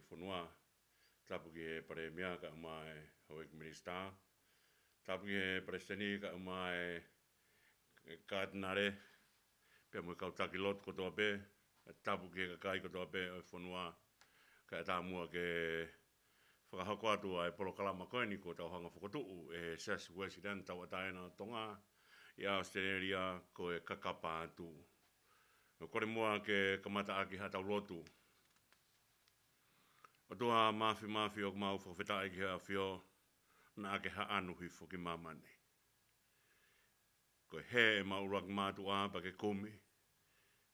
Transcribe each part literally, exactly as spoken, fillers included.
fonua. Tapu ki he Palēmia kae ʻumaʻā e Houʻeiki Minisitā. Tapu ki he Palesiteni kae ʻumaʻā e Katinale, pea mo e kau taki lotu kotoa pē. Tapu ki he kakai kotoa pē ʻo e fonua. Kae ʻatā muʻa ke fakahoko atu ʻa e polokalama ko eni kuo tau hanga ʻo fokotuʻu ʻe he Siasi Uēsiliana Tauʻatāina ʻo Tonga ʻi ʻAositelēlia, ko e Kakapa Atu. ʻOku ou kole muʻa ke kamata ʻaki haʻatau lotu. ʻOtua Māfimafi, ʻoku mau fakafetaʻi ki he ʻAfio, naʻa ke haʻanu hifo ki māmani. Ko e hē ʻemau ʻuluaki mātuʻa pea ke kumi.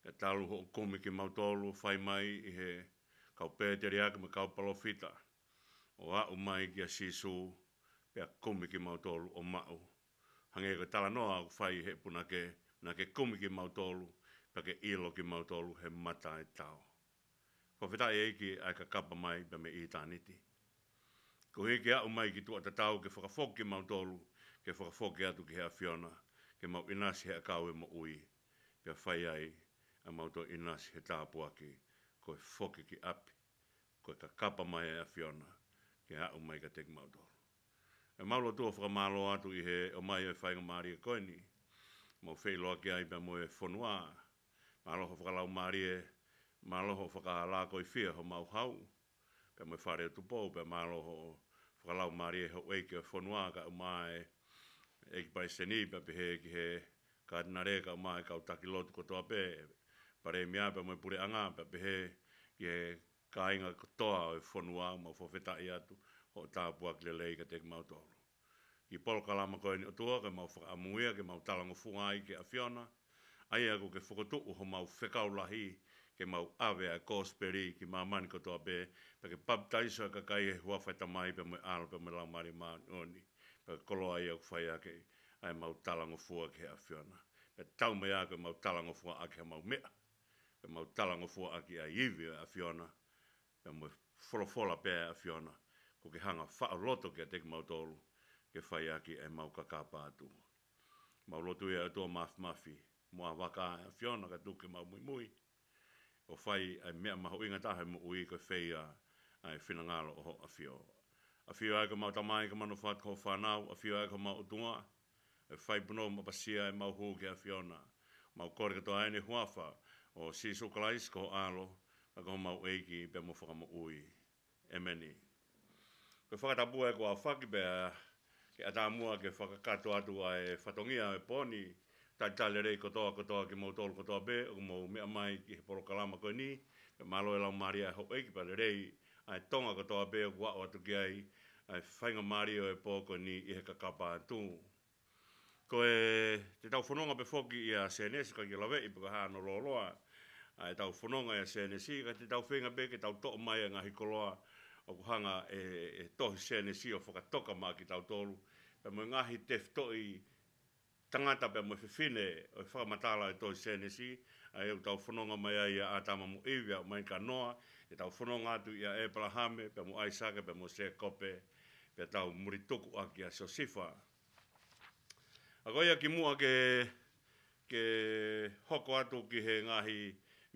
Kae talu hoʻo kumi kimautolu, fai mai ʻi he kau pēteliake mo e kau palōfita, ʻo aʻu mai kia Sīsū, pea kumi kimautolu ʻo maʻu. Hangē ko e talanoa ʻoku fai ʻe he punake, naʻa ke kumi kimautolu, pea ke ʻilo kimautolu he mata ʻo e tao. Fakafetaʻi ʻEiki, ʻa e kakapa mai pea mei ʻitāniti. Koeʻuhi ke aʻu mai ki tuʻa tatau ke fakafoki kimautolu, ke fakafoki atu ki he ʻAfiona, ke mau ʻinasi he ʻakau ʻo e moʻui, pea fai ai ʻemau toe ʻinasi he tāpuaki, ko e foki ki ʻapi, ko e kakapa mai ʻa e ʻAfiona, ke aʻu mai kiate kimautolu. ʻOku mau lotua fakamālō atu ʻi he ʻomai ʻo e faingamālie ko eni, mau feʻiloaki ai pea mo e fonua, mālō hoʻo fakalaumālie, mālō hoʻo fakalākoifia homau hau, pea mo e Fale ʻo Tupou, pea mālō hoʻo fakalaumālie Houʻeiki ʻo e fonua kae ʻumaʻā e ʻEiki Palesiteni, pea pehē ki he Katinale kae ʻumaʻā e kau taki lotu kotoa pē, Palēmia pea mo e puleʻanga, pea pehē ki he kāinga kotoa ʻo e fonua, mau fakafetaʻi atu hoʻo tāpuaki lelei kiate kimautolu. Ki he polokalama ko eni ʻOtua, ke mau fakaʻamu ia, ke mau talangofua ai ki he ʻAfiona, ʻa ia ʻoku ke fokotuʻu homau fekau lahi, ke mau ʻave ʻa e kosipeli ki māmani kotoa pē, pea ke papitaiso ʻa e kakai he huafa ʻo e Tamai pea mo e ʻAlo pea mo e Laumālie Māʻoniʻoni, pea ke koloa ia ʻoku fai ʻaki ʻa ʻemau talangofua ki he ʻAfiona. Pea tau mai ʻa ʻemau talangofua ʻaki ʻemau meʻa, pea mau talangofua ʻaki ʻa e ivi ʻo e ʻAfiona, pea mo e folofola pē ʻa e ʻAfiona, ʻoku ke hanga ʻo faʻu loto kiate kimautolu, ke fai ʻaki ʻemau kakapa atu. Mau lotu ia ʻOtua Māfimafi, mo ʻa e vaka ʻa e ʻAfiona ka tuku ke mau muimui, ʻo fai ʻa e meʻa mahuʻinga taha ʻi he moʻui, ko e fai ʻa e finangalo ʻo hoʻo ʻAfio. ʻAfio ʻa e ko ʻemau Tamai, ka manofat ko hoʻo fānau, ʻAfio ʻa e ko ʻemau ʻOtua, ʻe fai punou mo ʻapasia ʻemau hū ki he ʻAfiona. Mau kole kotoa ʻeni he huafa ʻo Sīsū Kalaisi ko ho ʻAlo, ka ko homau ʻEiki pea mo Fakamoʻui. ʻEmeni. Ko e fakatapu ē kuo aofaki pea ke ʻatā muʻa ke fakakakato atu ʻa e fatongia ʻo e pō ni, talitali lelei kotoa kotoa kimoutolu kotoa pē, ʻoku mou meʻa mai ki he polokalama ko eni, pea mālō e laumālie ʻa e Houʻeiki pea lelei ʻa e Tonga kotoa pē ʻoku aʻu atu ki ai, ʻa e faingamālie ʻo e pō ko eni ʻi he kakapa atu. Ko e, te tau fononga pē foki ʻia Sēnesi, ka ke laveʻi pe ko e hā hono lōloa ʻa ʻetau fononga ʻia Sēnesi, ka te tau feinga pē ke tau toʻo mai ʻa e ngaahi koloa ʻoku hanga ʻe, ʻe he tohi Sēnesi ʻo fakatoka maʻa kitautolu, pea mo e ngaahi tefitoʻi tangata pea mo e fefine ʻo e fakamatala ʻo e tohi Sēnesi, ʻa ia ʻoku tau fononga mai ai ʻia ʻĀtama mo ʻIvi ʻo aʻu mai kia Noa, ʻetau fononga atu ʻia ʻĒpalahame, pea mo ʻAisake, pea mo Sēkope, pea tau mulituku ʻaki ʻa Siosifa. ʻA ko ia kimuʻa ke, ke hoko atu ki he ngaahi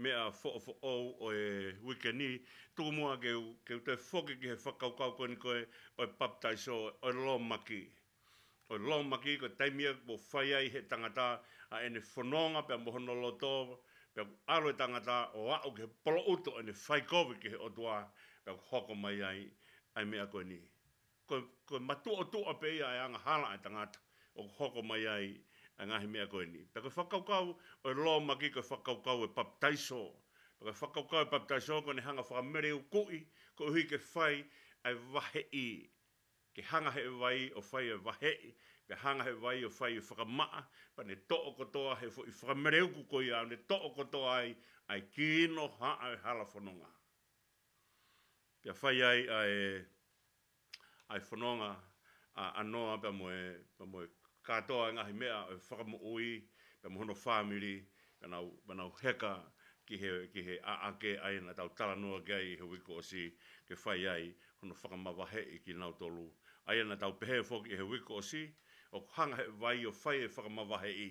meʻa foʻofoʻou ʻo e uike ni, tuku muʻa ke u, ke u toe foki ki he fakakaukau ko eni ko ē ʻo e papitaiso ʻo e lōmaki. ʻO e lōmaki ko e taimi ia ʻoku fai ai ʻe he tangata ʻa ʻene fononga pea mo hono loto, pea ʻalu e tangata ʻo aʻu ki he poloʻuto ʻene fai kovi ki he ʻOtua, pea hoko mai ai ʻa e meʻa ko eni. Ko, ko e matuʻotuʻa pē ia ʻa e angahala ʻa e tangata ʻoku hoko mai ai ʻa e ngaahi meʻa ko eni. Pea ko e fakakaukau ʻo e lōmaki ko e fakakaukau ʻo e papitaiso. Pea ko e fakakaukau ʻo e papitaiso ko ʻene hanga ʻo fakameleukuʻi, koeʻuhi ke fai ʻa e vaheʻi. Ke hanga ʻe he vai ʻo fai ʻa e vaheʻi, pea hanga ʻe he vai ʻo fai ʻa e fakamaʻa, pea ne toʻo kotoa he foʻi fakameleuku ko ia, ne toʻo kotoa ai ʻa e kinohaʻa ʻo e hala fononga. Pea fai ai ʻa e, ʻa e fononga ʻa, ʻa Noa pea mo e, pea mo e kātoa e ngaahi meʻa ʻo e fakamoʻui, pea mo hono fāmili, pea nau, pea nau heka ki he, ki he ʻaʻake, ʻa ia naʻa tau talanoa ki ai he uike kuo ʻosi, ke fai ai hono fakamavaheʻi kinautolu. ʻA ia naʻa tau pehē foki he uike kuo ʻosi, ʻoku hanga ʻe he vai ʻo fai e fakamavaheʻi,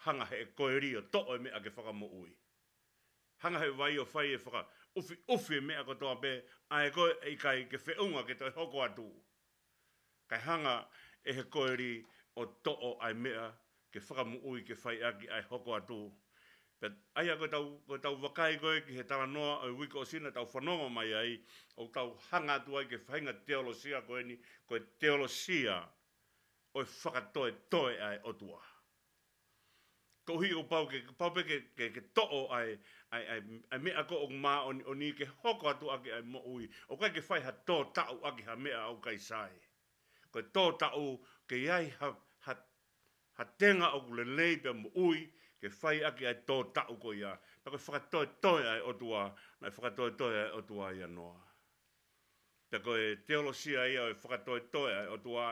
hanga ʻe he koeli ʻo toʻo e meʻa ke fakamoʻui. Hanga he vai ʻo fai e fakaʻufiʻufi e meʻa kotoa pē, ʻa ē ko ē ʻikai ke feʻunga ke toe hoko atu. Kae hanga ʻe he koeli ʻo toʻo ʻa e meʻa ke fakamoʻui ke fai ʻaki ʻa e hoko atu. Pea ʻa ia ko ʻetau, ko ʻetau vakai ko ē ki he talanoa ʻo e uike ʻosi naʻa tau fanongo mai ai, ʻoku tau hanga atu ai ki he faʻahinga teolosia ko eni, ko e teolosia ʻo e fakatoetoe ʻa e ʻOtua. Koeʻuhi ʻoku pau ke, pau pē ke, ke, ke toʻo ʻa e, ʻa e, ʻa e, ʻa e meʻa ko ē ʻoku māʻoniʻoni ke hoko atu ʻaki ʻa e moʻui. ʻOku ʻikai ke fai ha tō taʻu ʻaki ha meʻa ʻoku ʻikai sai. Ko e tō taʻu ke ʻi ai ha, ha, ha tenga ʻoku lelei pea moʻui ke fai ʻaki ʻa e tō taʻu ko ia. Pea ko e fakatoetoe ʻa e ʻOtua, naʻe fakatoetoe ʻa e ʻOtua ʻia Noa. Pea ko e teolosia ia ʻo e fakatoetoe ʻa e ʻOtua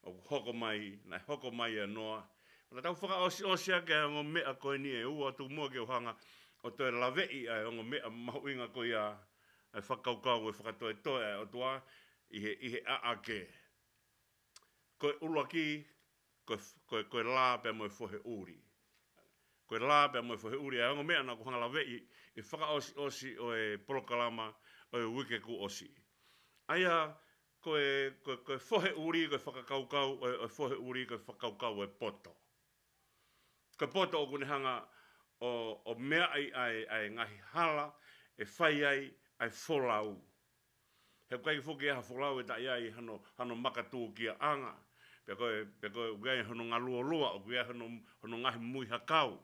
ʻoku hoko mai, naʻe hoko mai ʻia Noa. Pea tau fakaʻosiʻosi ʻaki ʻa e ongo meʻa ko eni ʻe ua, tuku muʻa ke u hanga ʻo toe laveʻi ʻa e ongo meʻa mahuʻinga ko ia, ʻa e fakakaukau ʻo e fakatoetoe ʻa e ʻOtua ʻi he, ʻi he ʻaʻake. Ko e ʻuluaki, ko e f-, ko e, ko e lā pea mo e fohe ʻuli. Ko e lā pea mo e fohe ʻuli, ʻa e ongo meʻa naʻa ku hanga laveʻi ʻi he fakaʻosiʻosi ʻo e polokalama ʻo e uike kuo ʻosi. ʻA ia, ko e, ko e, ko e fohe ʻuli, ko e fakakaukau ʻo e, ʻo e fohe ʻuli, ko e fakakaukau ʻo e poto. Ko e poto ʻoku ne hanga ʻo, ʻo meaʻi ʻa e, ʻa e ngaahi hala ʻe fai ai ʻa e folau. He ʻoku ʻikai foki ʻi ai ha folau ʻe taʻe ʻi ai hano, hano makatūkiaʻanga. Pea ko e, pea ko e ʻoku ʻi ai hono ngaluolua, ʻoku ʻi ai hono, hono ngaahi muihakau.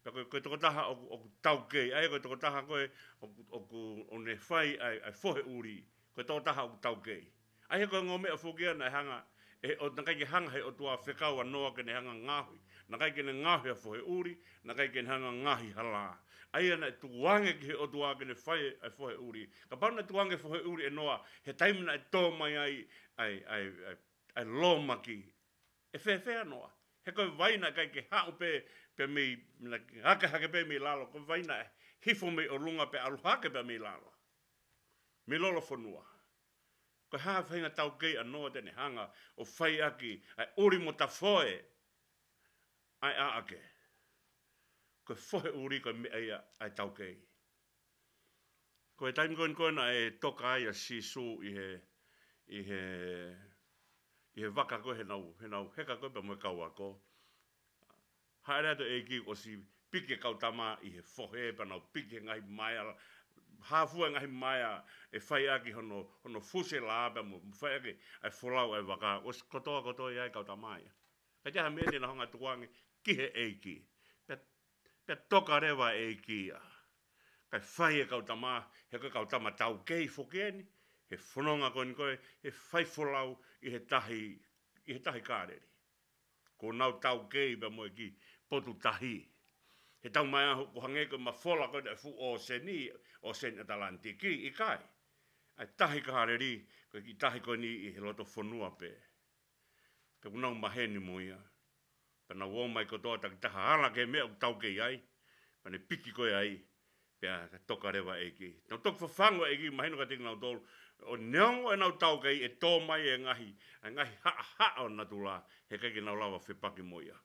Pea ko e, ko e tokotaha ʻoku, ʻoku taukei, ʻa ia ko e tokotaha ko ē ʻoku, ʻoku, ʻoku ne fai ʻa e, ʻa e fohe ʻuli. Ko e tokotaha ʻoku taukei. ʻA ia ko e ongo meʻa foki ia naʻe hanga, ʻe, ʻo, naʻe ʻikai ke hanga he ʻOtua fekau ʻa Noa ke ne hanga ngaohi. Naʻe ʻikai ke ne ngaohi ʻa e fohe ʻuli, naʻe ʻikai ke ne hanga ngaohi ha lā. ʻA ia naʻe tukuange ki he ʻOtua ke ne fai ʻa e fohe ʻuli. Kapau naʻe tukuange fohe ʻuli ʻe Noa, he taimi naʻe tō mai ai, ʻa e, ʻa e, ʻa e, ʻa e lōmaki. ʻE fēfē ʻa Noa? He ko e vai naʻe ʻikai ke haʻu pē, pē mei, naʻe hake hake pē mei lalo, ko e vai naʻe hifo mei ʻolunga pea ʻalu hake pē mei lalo. Mei lolofonua. Ko e hā e faʻahinga taukei ʻa Noa te ne hanga ʻo fai ʻaki ʻa e ʻuli mo tafoe ʻa e ʻaʻake? Ko e fohe ʻuli ko e meʻa ia ʻa e taukei. Ko e taimi ko eni ko ē naʻe toka ai ʻa Sīsū ʻi he, ʻi he, ʻi he vaka ko ē heʻenau, heʻenau heka ko ē pea mo e kau ako. Hāʻele atu e ʻEiki ʻosi piki e kau tama ʻi he fohe pea nau piki he ngaahi maea, hā fua e ngaahi maea ʻe fai ʻaki hono, hono fusi e lā pea mo fai ʻaki ʻa e folau ʻa e vaka, ʻosi kotoa kotoa ia e kau tama ia. ʻIkai toe ʻi ai ha meʻa te nau hanga tukuange ki he ʻEiki. Pea, pea toka leva e ʻEiki ia. Kae fai e kau tama, he ko e kau tama taukei foki eni, he fononga ko eni ko ē, he fai folau ʻi he tahi, ʻi he tahi Kāleli. Kuo nau taukei pea mo e kiʻi potu tahi. He taumaiā ʻoku hangē ko e mafola ko ē ʻa e fuʻu ʻōseni, ʻōseni ʻAtalantiki, ʻikai. ʻA e tahi Kāleli, ko e kiʻi tahi ko eni ʻi he loto fonua pē. Pea kuo nau maheni mo ia. Pea nau ō mai kotoa takitaha ʻo ala ki he meʻa ʻoku taukei ai. Pea ne piki ko ē ai. Pea ka toka leva e ʻEiki. Nau toki fafangu e ʻEiki, mahino kiate kinautolu. ʻO neongo ʻenau taukei ʻe tō mai e ngaahi, e ngaahi haʻahaʻa ʻo natula, he ʻikai ke nau lava fepaki mo ia.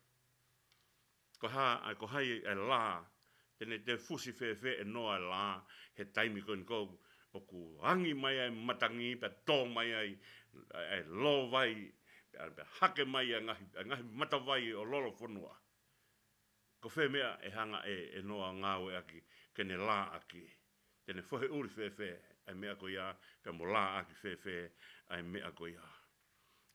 Ko e hā, ʻa e ko hai e lā, te ne toe fusi fēfē ʻe Noa e lā, he taimi ko eni ko ē ʻoku angi mai ai e matangi, pea tō mai ai, ʻa e, ʻa e lōvai, pea, pea hake mai ʻa e ngaahi, ʻa e ngaahi matavai ʻo lolofonua. Ko fē meʻa ʻe hanga ʻe, ʻe Noa ʻo ngāueʻaki ke ne lāʻaki? Te ne fohe ʻuli fēfē ʻa e meʻa ko ia, pea mo lāʻaki fēfē ʻa e meʻa ko ia?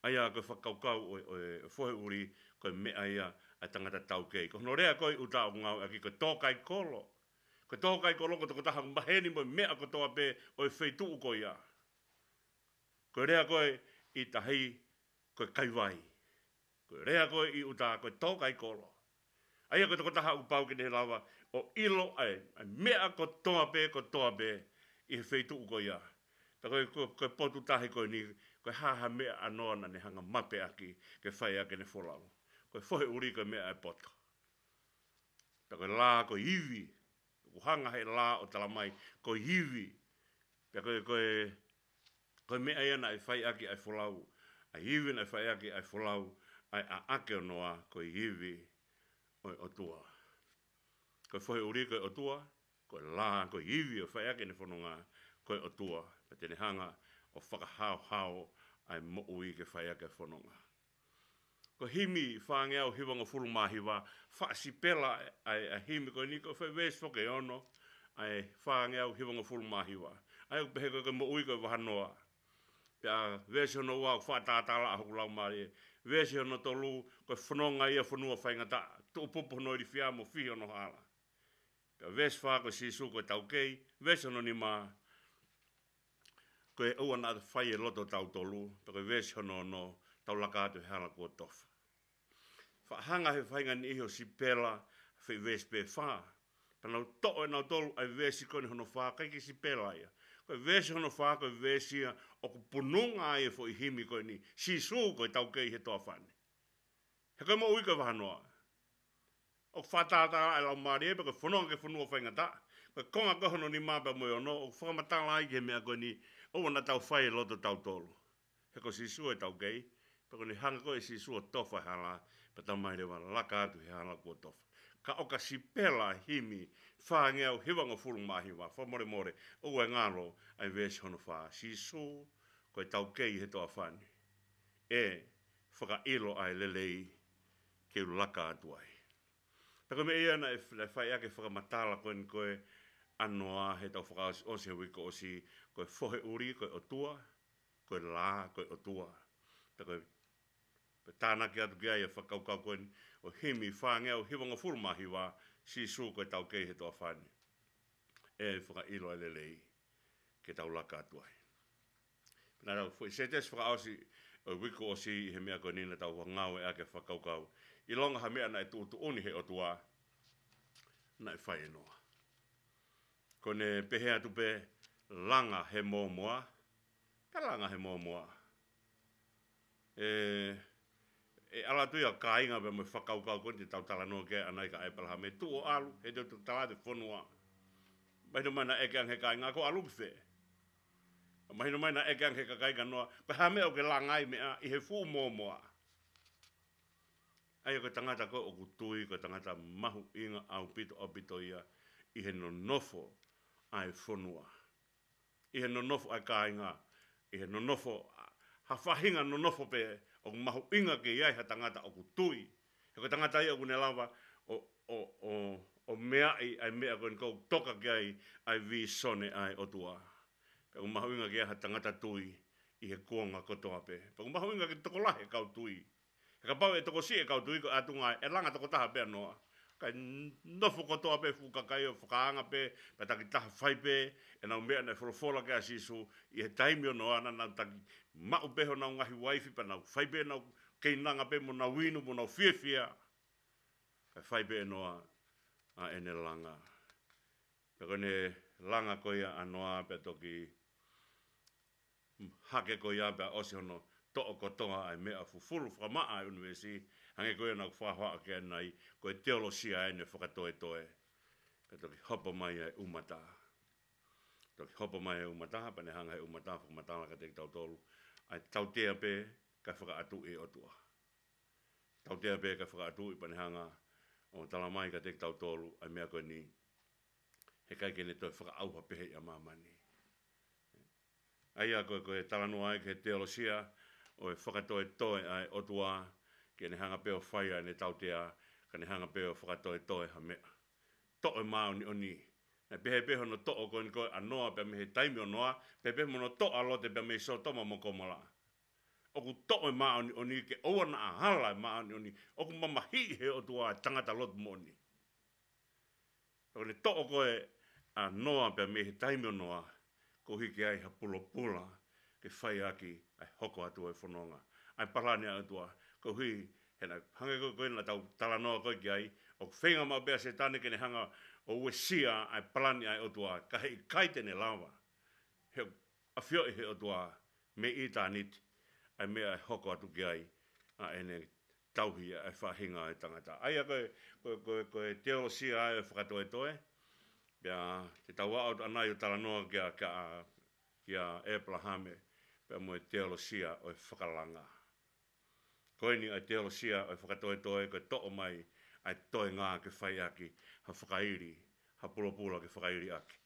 ʻA ia ko e fakakaukau ʻo, ʻo, ʻo e fohe ʻuli, ko e meʻa ia ʻa e tangata taukei. Ko hono lea ko ē ʻi ʻuta ʻoku ngāueʻaki ko e tōkaikolo. Ko e tōkaikolo ko e tokotaha ʻoku maheni mo e meʻa kotoa pē ʻo e feituʻu ko ia. Ko e lea ko ē ʻi tahi, ko e kaivai. Ko e lea ko ē ʻi ʻuta ko e tōkaikolo. ʻA ia ko e tokotaha ʻoku pau ke ne lava ʻo ʻilo ʻa e, ʻa e meʻa kotoa pē, kotoa pē ʻi he feituʻu ko ia. Pea ko e, ko e, ko e potu tahi ko eni, ko e hā ha meʻa ʻa Noa naʻa ne hanga mapeʻaki ke fai ʻaki ʻene folau? Ko e fohe ʻuli ko e meʻa ʻa e poto. Pea ko e lā ko e ivi. ʻOku hanga he lā ʻo tala mai ko e ivi. Pea ko e, ko e, ko e meʻa ia naʻe fai ʻaki ʻa e folau. ʻA e ivi naʻe fai ʻaki ʻa e folau, ʻa e ʻaʻake ʻo Noa, ko e ivi ʻo e ʻOtua. Ko e fohe ʻuli ko e ʻOtua, Ko e lā, ko e ivi ʻo e fai ʻaki ʻene fononga, ko e ʻOtua. Pea te ne hanga ʻo fakahaohaoa ʻa e moʻui ke fai ʻaki e fononga. Ko e himi fāngeau hivangofulu mā hiva, faʻa sipela ʻa e, ʻa e himi ko eni, ko e foʻi veesi foki ʻe ono ʻa e fāngeau hivangofulu mā hiva. ʻA ia ʻoku pehē ko e, ko e moʻui ko e vahanoa. Pea veesi hono ua, ʻoku fakatātā ʻa hoku laumālie. Veesi hono tolu, ko e fononga ia fonua faingataʻa, tuʻupupu hono ilifia mo fihi hono hala. Pea veesi fā, ko Sīsū ko e taukei. Veesi hono nima, ko e ʻoua naʻa fai e loto tautolu. Pea ko e veesi hono ono, tau laka atu he hala kuo tofa. Faʻa hanga he faʻahinga niʻihi ʻo sipela foʻi veesi pē fā. Pea nau toʻo ʻe nautolu ʻa e veesi ko eni hono fā, ʻikai ke sipela ia. Ko e veesi hono fā, ko e veesi ia ʻoku pununga ai e foʻi himi ko eni, Sīsū ko e taukei he toafa ni. He ko e moʻui ko e vahanoa. ʻOku fakatātā ʻa e laumālie, pea ko e fononga ko e fonua faingataʻa. Ko e konga ko hono nima pea mo e ono, ʻoku fakamatala ai ki he meʻa ko eni, ʻoua naʻa tau fai e loto tautolu. He ko Sīsū e taukei, pea ko ʻene hanga ko ē ʻe Sīsū ʻo tofa e hala, pea talamai leva laka atu he hala kuo tofa. Ka ʻoka sipela himi fāngeau hivangofulu mā hiva, fakamolemole, ʻoua ʻe ngalo ʻa e veesi hono fā. Sīsū ko e taukei he toafa ni. ʻE fakaʻilo ʻa e lelei ke u laka atu ai. Pea ko e meʻa ia naʻe, naʻe fai ʻaki e fakamatala ko eni ko e ʻa Noa heʻetau fakaʻosiʻosi he uike ʻosi, ko e fohe ʻuli ko e ʻOtua, ko e lā ko e ʻOtua. Pea ko e, pea tānaki atu ki ai e fakakaukau ko eni ʻo e himi fāngeau hivangofulu mā hiva, Sīsū ko e taukei he toafa ni. ʻE fakaʻilo ʻa e lelei ke tau laka atu ai. Pea naʻa tau foʻi sētesi fakaʻosi ʻo e uike ʻosi ʻi he meʻa ko eni naʻa tau ngāueʻaki e fakakaukau. ʻIlonga ha meʻa naʻe tuʻutuʻuni he ʻOtua, naʻe fai ʻe Noa. Ko ʻene pehē atu pē, langa he mōmoa, pea langa he mōmoa. ʻE, ʻe ʻalu atu ia ʻa e kāinga pea mo e fakakaukau ko eni te tau talanoa ki ai ʻanai kia ʻĒpalahame, tuʻu ʻo ʻalu, he te u tala atu e fonua. Mahino mai naʻe ʻeke ange he kāinga, ko e ʻalu ki fē? Mahino mai naʻe ʻeke ange he kakai kia Noa, ko e hā e meʻa ʻoku ke langa ai e meʻa ʻi he fuʻu mōmoa? ʻA ia ko e tangata ko ē ʻoku tui, ko e tangata mahuʻinga ʻaupito, ʻaupito ia ʻi he nonofo ʻa e fonua, ʻi he nonofo ʻa e kāinga, ʻi he nonofo, ha faʻahinga nonofo pē ʻoku mahuʻinga ke ʻi ai ha tangata ʻoku tui. He ko e tangata ia ʻoku ne lava ʻo, ʻo, ʻo, ʻo meaʻi ʻa e meʻa ko eni ʻoku toka ki ai ʻa e vīsone ʻa e ʻOtua. Pea ʻoku mahuʻinga ke ʻi ai ha tangata tui ʻi he kuonga kotoa pē. Pea ʻoku mahuʻinga ke tokolahi e kau tui. He kapau ʻe tokosiʻi e kau tui ko e ʻatunga, ʻe langa tokotaha pē ʻa Noa. Kae nofo kotoa pē fuʻu kakai ʻo fakaanga pē, pea takitaha fai pē ʻenau meʻa naʻe folofola ki ai ʻa Sīsū, ʻi he taimi ʻo Noa naʻa nau taki maʻu pē honau ngaahi uaifi pea nau fai pē ʻenau keinanga pē mo ʻenau inu mo ʻenau fiefia. Kae fai pē ʻe Noa ʻa ʻene langa. Pea ko ʻene langa ko ia ʻa Noa pea toki hake ko ia pea ʻosi hono toʻo kotoa ʻa e meʻa fufulu fakamaʻa ʻa e ʻunivēsi, hangē ko ia naʻa ku fakahohaʻa ki ai ʻanai, ko e teolosia ʻeni fakatoetoe. Pea toki hopo mai ʻa e ʻumata. Toki hopo mai ʻa e ʻumata, pea ne hanga ʻe he ʻumata ʻo fakamatala kiate kitautolu ʻa e tautea pē kae fakaʻatuʻi ʻe he ʻOtua. Tautea pē kae fakaʻatuʻi, pea ne hanga ʻo talamai kiate kitautolu ʻa e meʻa ko eni, heʻikai ke ne toe fakaʻauha pehē ʻi māmani. ʻA ia ko e, ko e talanoa ai ki he teolosia ʻo e fakatoetoe ʻa e ʻOtua, ke ne hanga pē ʻo fai ʻa ʻene tautea, ka ne hanga pē ʻo fakatoetoe ha meʻa. Toʻo e māʻoniʻoni. Naʻe pehē pē hono toʻo ko eni ko ē ʻa Noa pea mei he taimi ʻo Noa, pehē pē mo hono toʻo ʻa Lote pea mei Sōtoma mo Komola. ʻOku toʻo e māʻoniʻoni ke ʻoua naʻa hala e māʻoniʻoni. ʻOku mamahiʻi ʻe he ʻOtua e tangata lotu moʻoni. Pea ko ʻene toʻo ko ē ʻa Noa pea mei he taimi ʻo Noa, koeʻuhi ke ʻi ai ha pulopula ke fai ʻaki ʻa e hoko atu ʻa e fononga, ʻa e palani ʻa e ʻOtua. Koeʻuhi he naʻe hangē ko ē ko ē naʻa tau talanoa ko ē ki ai, ʻoku feinga maʻu pē ʻa Sētane ke ne hanga ʻo uesia ʻa e palani ʻa e ʻOtua, ka heʻikai te ne lava. He ʻafioʻi ʻe he ʻOtua mei ʻitāniti ʻa e meʻa ʻe hoko atu ki ai ʻa ʻene tauhi ʻa e faʻahinga ʻo e tangata. ʻA ia ko e, ko e, ko e, ko e teolosia ʻa e fakatoetoe, pea te tau aʻu atu ʻanai ʻo talanoa kia, kia, kia ʻĒpalahame pea mo e teolosia ʻo e fakalanga. Ko eni ʻa e teolosia ʻo e fakatoetoe, ko e toʻo mai ʻa e toenga ke fai ʻaki ha fakaili, ha pulopula ke fakaili ʻaki.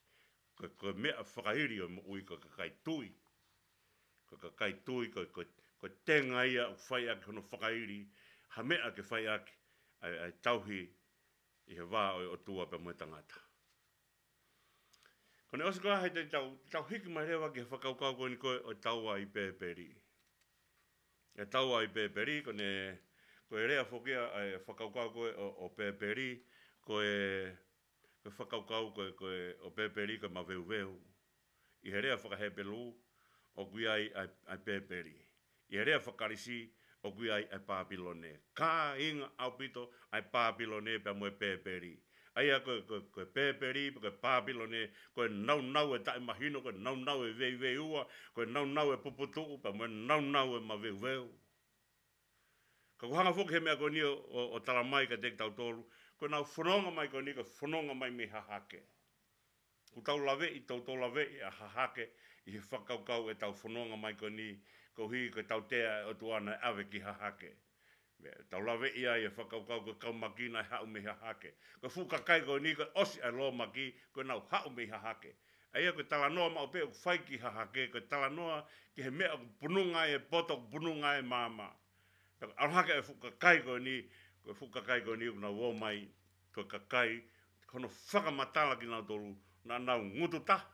Ko, ko e meʻa fakaili ʻo e moʻui ko e kakai tui. Ko e kakai tui, ko, ko, ko e tenga ia ʻoku fai ʻaki hono fakaili ha meʻa ke fai ʻaki ʻa e, ʻa e tauhi ʻi he vā ʻo e ʻOtua pea mo e tangata. Ko ʻene ʻosi ko ia he te tau, tau hiki mai leva ki he fakakaukau ko eni ko ē ʻo e taua ʻi Pēpeli. ʻE taua ʻi Pēpeli, ko ʻene, ko e lea foki ia ʻa e fakakaukau ko ē ʻo, ʻo Pēpeli, ko e, ko e fakakaukau ko ē, ko ē ʻo Pēpeli ko e maveuveu. ʻI he lea faka-Hepelū, ʻoku ʻi ai ʻa e, ʻa e Pēpeli. ʻI he lea faka-Kalisi, ʻoku ʻi ai ʻa e Pāpilone. Kāinga ʻaupito ʻa e Pāpilone pea mo e Pēpeli. ʻA ia ko e, ko e, ko e Pēpeli, ko e Pāpilone, ko e naunau ʻe taʻemahino, ko e naunau ʻe veiveiua, ko e naunau ʻe puputuʻu, pea mo e naunau ʻe maveuveu. Ka ʻoku hanga foki he meʻa ko eni ʻo, ʻo, ʻo tala mai kiate kitautolu, ko ʻenau fononga mai ko eni, ko e fononga mai mei Hahake. ʻOku tau laveʻi, tau, tau laveʻi ʻa Hahake ʻi he fakakaukau ʻetau fononga mai ko eni, koeʻuhi ko e tautea ʻa e ʻOtua naʻe ʻave ki Hahake. Meʻa, tau laveʻi ai e fakakaukau ko e kau Maki naʻe haʻu mei Hahake. Ko e fuʻu kakai ko eni ko e ʻosi ʻa e lōmaki, ko ʻenau haʻu mei Hahake. ʻA ia ko e talanoa maʻu pē ʻoku fai ki Hahake, ko e talanoa ki he meʻa ʻoku pununga ai e poto, ʻoku pununga ai e maama. Pea ʻalu hake e fuʻu kakai ko eni, ko e fuʻu kakai ko eni ʻoku nau ō mai, ko e kakai, ko hono fakamatala kinautolu, naʻa nau ngutu taha,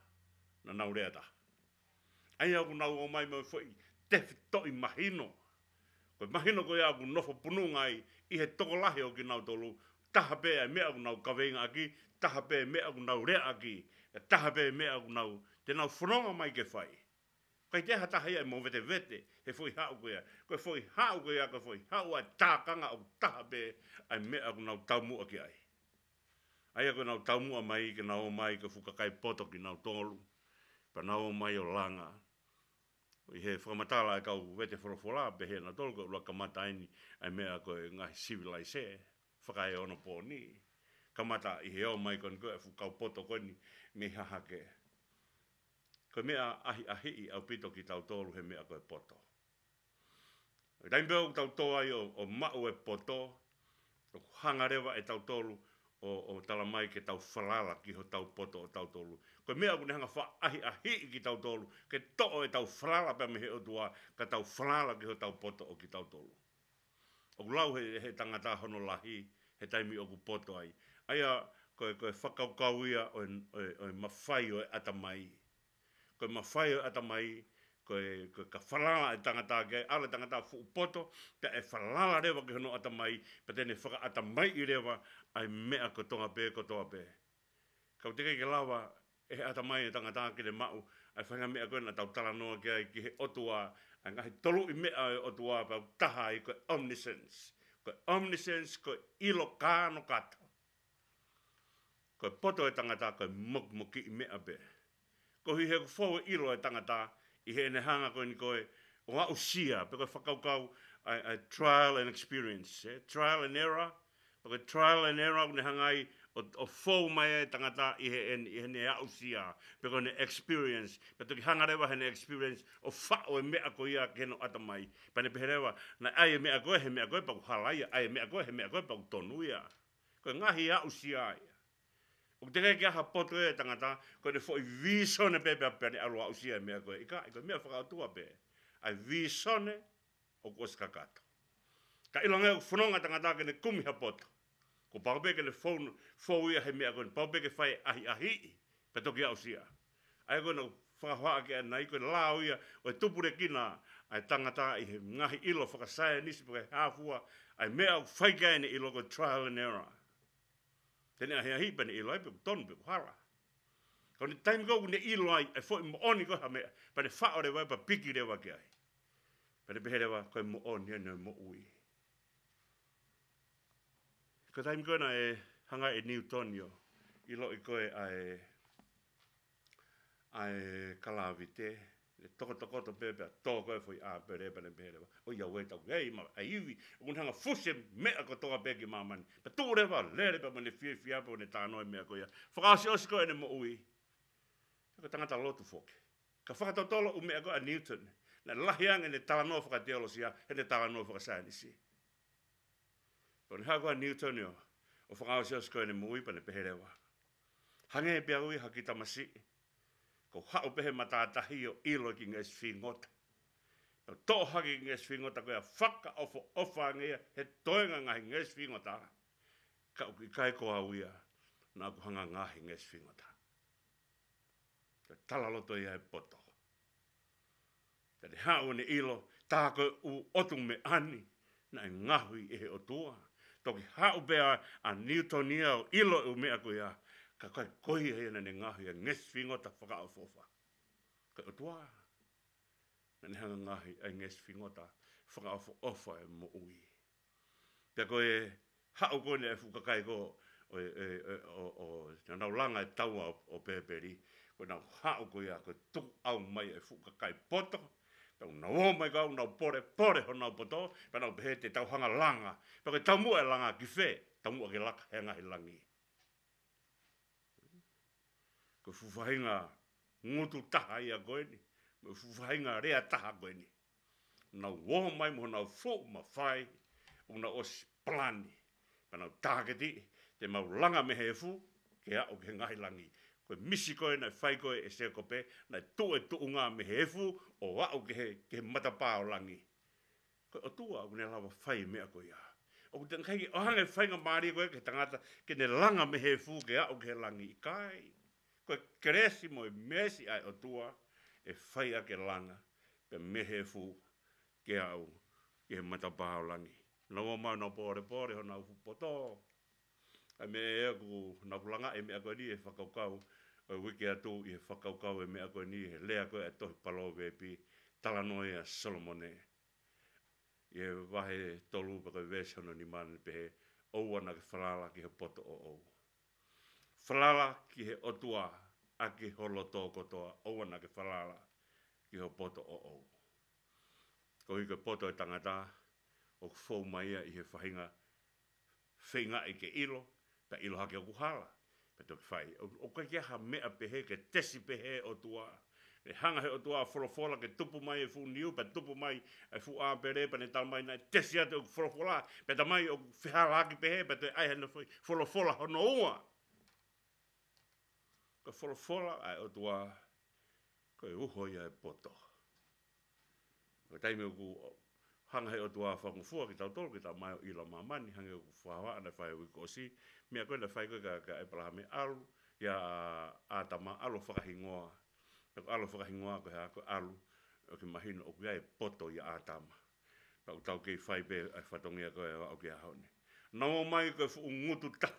naʻa nau lea taha. ʻA ia ʻoku nau ō mai mo e foʻi tefitoʻi mahino. Ko e mahino ko ia ʻoku nofo pununga ai ʻi he tokolahi ʻo kinautolu, taha pē ʻa e meʻa ʻoku nau kaveinga ʻaki, taha pē meʻa ʻoku nau lea ʻaki, ʻe taha pē meʻa ʻoku nau, te nau fononga mai ke fai. ʻIkai toe ha taha ia ʻe movetevete he foʻi haʻu ko ia. Ko e foʻi haʻu ko ia, ko e foʻi haʻu ʻa e tākanga ʻoku taha pē ʻa e meʻa ʻoku nau taumuʻa ki ai. ʻA ia ko ʻenau taumuʻa mai ke nau ō mai ko e fuʻu kakai poto kinautolu. Pea nau ō mai ʻo langa. ʻI he fakamatala ʻa e kau vete folofola, pehē ʻe nautolu ko e ʻuluaki kamata eni ʻa e meʻa ko e ngaahi sivilaise, fakaeonopooni. Kamata ʻi he ō mai ko eni ko e fuʻu kau poto ko eni mei Hahake. Ko e meʻa ʻahiʻahiʻi ʻaupito kitautolu he meʻa ko e poto. Taimi pē ʻoku tau tō ai ʻo, ʻo maʻu e poto, ʻoku hanga leva ʻe tautolu ʻo, ʻo tala mai ke tau falala ki hotau poto ʻo tautolu. Ko e meʻa ʻoku ne hanga ʻo faʻa ʻahiʻahiʻi kitautolu, ke toʻo ʻetau falala pea mei he ʻOtua, ka tau falala ki hotau poto ʻo kitautolu. ʻOku lau he, he tangata hono lahi, he taimi ʻoku poto ai. ʻA ia, ko e, ko e fakakaukau ia ʻo e, ʻo e, ʻo e mafai ʻo e ʻatamai. Ko e mafai ʻo e ʻatamai, ko e, ko e ka falala e tangata ki ai, ʻalu e tangata fuʻu poto, pea ʻe falala leva ki hono ʻatamai, pea te ne fakaʻatamaiʻi leva ʻa e meʻa kotoa pē, kotoa pē. Ka ʻoku teʻeki ke lava ʻe he ʻatamai e tangata ke ne maʻu ʻa e faʻahinga meʻa ko ē naʻa tau talanoa ki ai ki he ʻOtua, ʻa e ngaahi toluʻi meʻa ʻo e ʻOtua pea ʻoku taha ai ko e omniscience. Ko e omniscience, ko e ʻilo kānokato. Ko e poto e tangata ko e moki, mokiʻi meʻa pē. Koeʻuhi he ʻoku fou e ʻilo e tangata ʻi heʻene hanga ko eni ko ē ʻo aʻusia, pe ko e fakakaukau ʻa e, ʻa e trial and experience, eh? Trial and error. Pea ko e trial and error ʻoku ne hanga ai ʻo, ʻo fou mai e tangata ʻi heʻene, ʻi heʻene aʻusia, pe ko ʻene experience. Pea toki hanga leva heʻene experience ʻo faʻo e meʻa ko ia ki hono ʻatamai. Pea ne pehē leva, naʻe ʻai e meʻa ko ē, he meʻa ko ē, pea ʻoku hala ia, ʻai e meʻa ko ē, he meʻa ko ē, pea ʻoku tonu ia. Ko e ngaahi aʻusia ia. ʻOku teʻeki ke ʻi ai ha poto e tangata, ko ʻene foʻi vīsone pē pea, pea ne ʻalu ʻo aʻusia e meʻa ko ē. ʻIkai, ko e meʻa fakaʻotua pē. ʻA e vīsone ʻoku ʻosi kakato. Ka ʻilonga ʻoku fononga e tangata ke ne kumi ha poto, kuo pau pē ke ne fou, fou ia he meʻa ko ē, pau pē ke fai ʻahiʻahiʻi, pea toki aʻusia. ʻA ia ko ʻenau fakahohaʻa ki ai ʻanenai, ko e lao ia ʻo e tupulekina ʻa e tangata ʻi he ngaahi ʻilo fakasaienisi pe ko e hā fua, ʻa e meʻa ʻoku fai ki ai ʻene ʻilo ko e trial and error. Te ne ʻahiʻahiʻi pea ne ʻilo ai pe ʻoku tonu pe ʻoku hala. Ka ʻi he taimi ko ē ʻoku ne ʻilo ai e foʻi moʻoni ko ē ha meʻa, pea ne faʻo leva ai pea piki leva ki ai. Pea ne pehē leva, ko e moʻoni eni ʻo e moʻui. Ko e taimi ko ē naʻe hanga ʻe Niutoni ʻo ʻiloʻi ko ē ʻa e, ʻa e kalāviti, ne tokotokoto pē pea tō ko ē foʻi ʻāpele pea ne pehē leva, ʻoiauē, tau kei maʻu ʻa e ivi, ʻoku ne hanga ʻo fusi e meʻa kotoa pē ki māmani. Pea tuʻu leva, lele pea mo ʻene fiefia pea mo ʻene talanoa e meʻa ko ia. Fakaʻosiʻosi ko ē ʻene moʻui, ko e tangata lotu foki. Ka fakatotolo ʻū meʻa ko ē ʻa Niutoni, naʻe lahi ange ʻene talanoa fakateolosia heʻene talanoa fakasaienisi. Pea ne haʻu ko ē ʻa Niutoni ʻo, ʻo fakaʻosiʻosi ko ē ʻene moʻui pea ne pehē leva, Hangē pē au ia ha kiʻi tamasiʻi. Ko e haʻu pē he matātahi ʻo ʻilo e kiʻi ngeʻesi fingota. Tau toʻo hake e kiʻi ngeʻesi fingota ko ia, fakaʻofoʻofa ange ia he toenga e ngaahi ngeʻesi fingota. Ka ʻoku ʻikai ko au ia naʻa ku hanga ʻo ngaohi e ngeʻesi fingota. Ko e talaloto ia ʻo e poto. Ka ne haʻu ʻo ne ʻilo, tā ko e ʻū ʻotu meʻa ni naʻe ngaohi ʻe he ʻOtua. Toki haʻu pē ʻa, ʻa Niutoni ia ʻo ʻilo e ʻū meʻa ko ia, ka ʻoku ʻikai ko ia ia naʻa ne ngaohi e ngeʻesi fingota fakaʻofoʻofa. Ko e ʻOtua naʻa ne hanga ʻo ngaohi e ngeʻesi fingota fakaʻofoʻofa e moʻui. Pea ko e haʻu ko eni e fuʻu kakai ko ē, ʻo, ʻo, ʻo, ʻo, ʻo, naʻa nau langa e taua ʻo, ʻo Pēpeli, ko ʻenau haʻu ko ia ko e tukuʻau mai e fuʻu kakai poto, pea ʻoku nau ō mai ko ē ʻo nau pole, pole honau poto, pea nau pehē te tau hanga ʻo langa, pea ko e taumuʻa e langa ki fē, taumuʻa ke laka he ngaahi langi. Ko e fuʻu faʻahinga ngutu taha ia ko eni, mo e fuʻu faʻahinga lea taha ko eni. Nau ō mai mo honau fuʻu mafai, ʻoku nau ʻosi palani. Pea nau tāketi, te mau langa mei he efu, ke aʻu ki he ngaahi langi. Ko e misi ko ē naʻe fai ko ē ʻe Sēkope, naʻe tuʻu e tuʻunga mei he efu, ʻo aʻu ki he, ki he matapā ʻo langi. Ko e ʻOtua ʻoku ne lava fai e meʻa ko ia. ʻOku te ngahi ke ʻoange e faingamālie ko ē ki he tangata ke ne langa mei he efu ke aʻu ki he langi, ʻikai. Ko e kelesi mo e meesi ʻa e ʻOtua ʻe fai ʻaki e langa pē mei he efu ke aʻu ki he matapā ʻo langi. Nau ō mai ʻo nau pōlepole honau fuʻu poto. ʻA e meʻa ʻoku, naʻa ku langa e meʻa ko eni he fakakaukau ʻo e uike ʻe ʻalu ʻi he fakakaukau e meʻa ko eni he lea ko ē ʻa e tohi Palōveepi, talanoa ʻa Solomone. ʻI he vahe tolu pea ko e veesi hono nima naʻe pehē, ʻoua naʻa ke falala ki he poto ʻoʻou. Falala ki he ʻOtua ʻaki ho loto kotoa, ʻoua naʻa ke falala ki ho poto ʻoʻou. Koeʻuhi ko e poto e tangata, ʻoku fou mai ia ʻi he faʻahinga feingaʻi ke ʻilo, pea ʻilo hake ʻoku hala, pea toki fai. ʻO, ʻoku ʻikai ke ʻi ai ha meʻa pehē ke tesi pehē ʻOtua. ʻE hanga he ʻOtua ʻo folofola ke tupu mai e fuʻu niu, pea tupu mai e fuʻu ʻāpele, pea ne talamai naʻe tesi atu ʻeku folofola, pea talamai ʻoku fehālaaki pehē, pea toe ʻai hano fai folofola hono ua. Ko e folofola ʻa e ʻOtua, ko e uho ia e poto. Ko e taimi ʻoku hanga he ʻOtua ʻo fakangofua kitautolu ke tau mai ʻo ʻilo ʻa māmani, hangē ʻoku fakahā naʻe fai e uike kuo ʻosi, meʻa ko ē naʻe fai ko ē kia, kia ʻĒpalahame, ʻalu ʻia ʻĀtama, ʻalu ʻo fakahingoa. Pea ko e ʻalu ʻo fakahingoa ko e hā? Ko e ʻalu ʻo ke mahino ʻoku ʻi ai e poto ʻia ʻĀtama. Pea ʻoku tau kei fai pē ʻa e fatongia ko ē ʻo aʻu ki he ʻaho ni. Nau ō mai ko e fuʻu ngutu taha.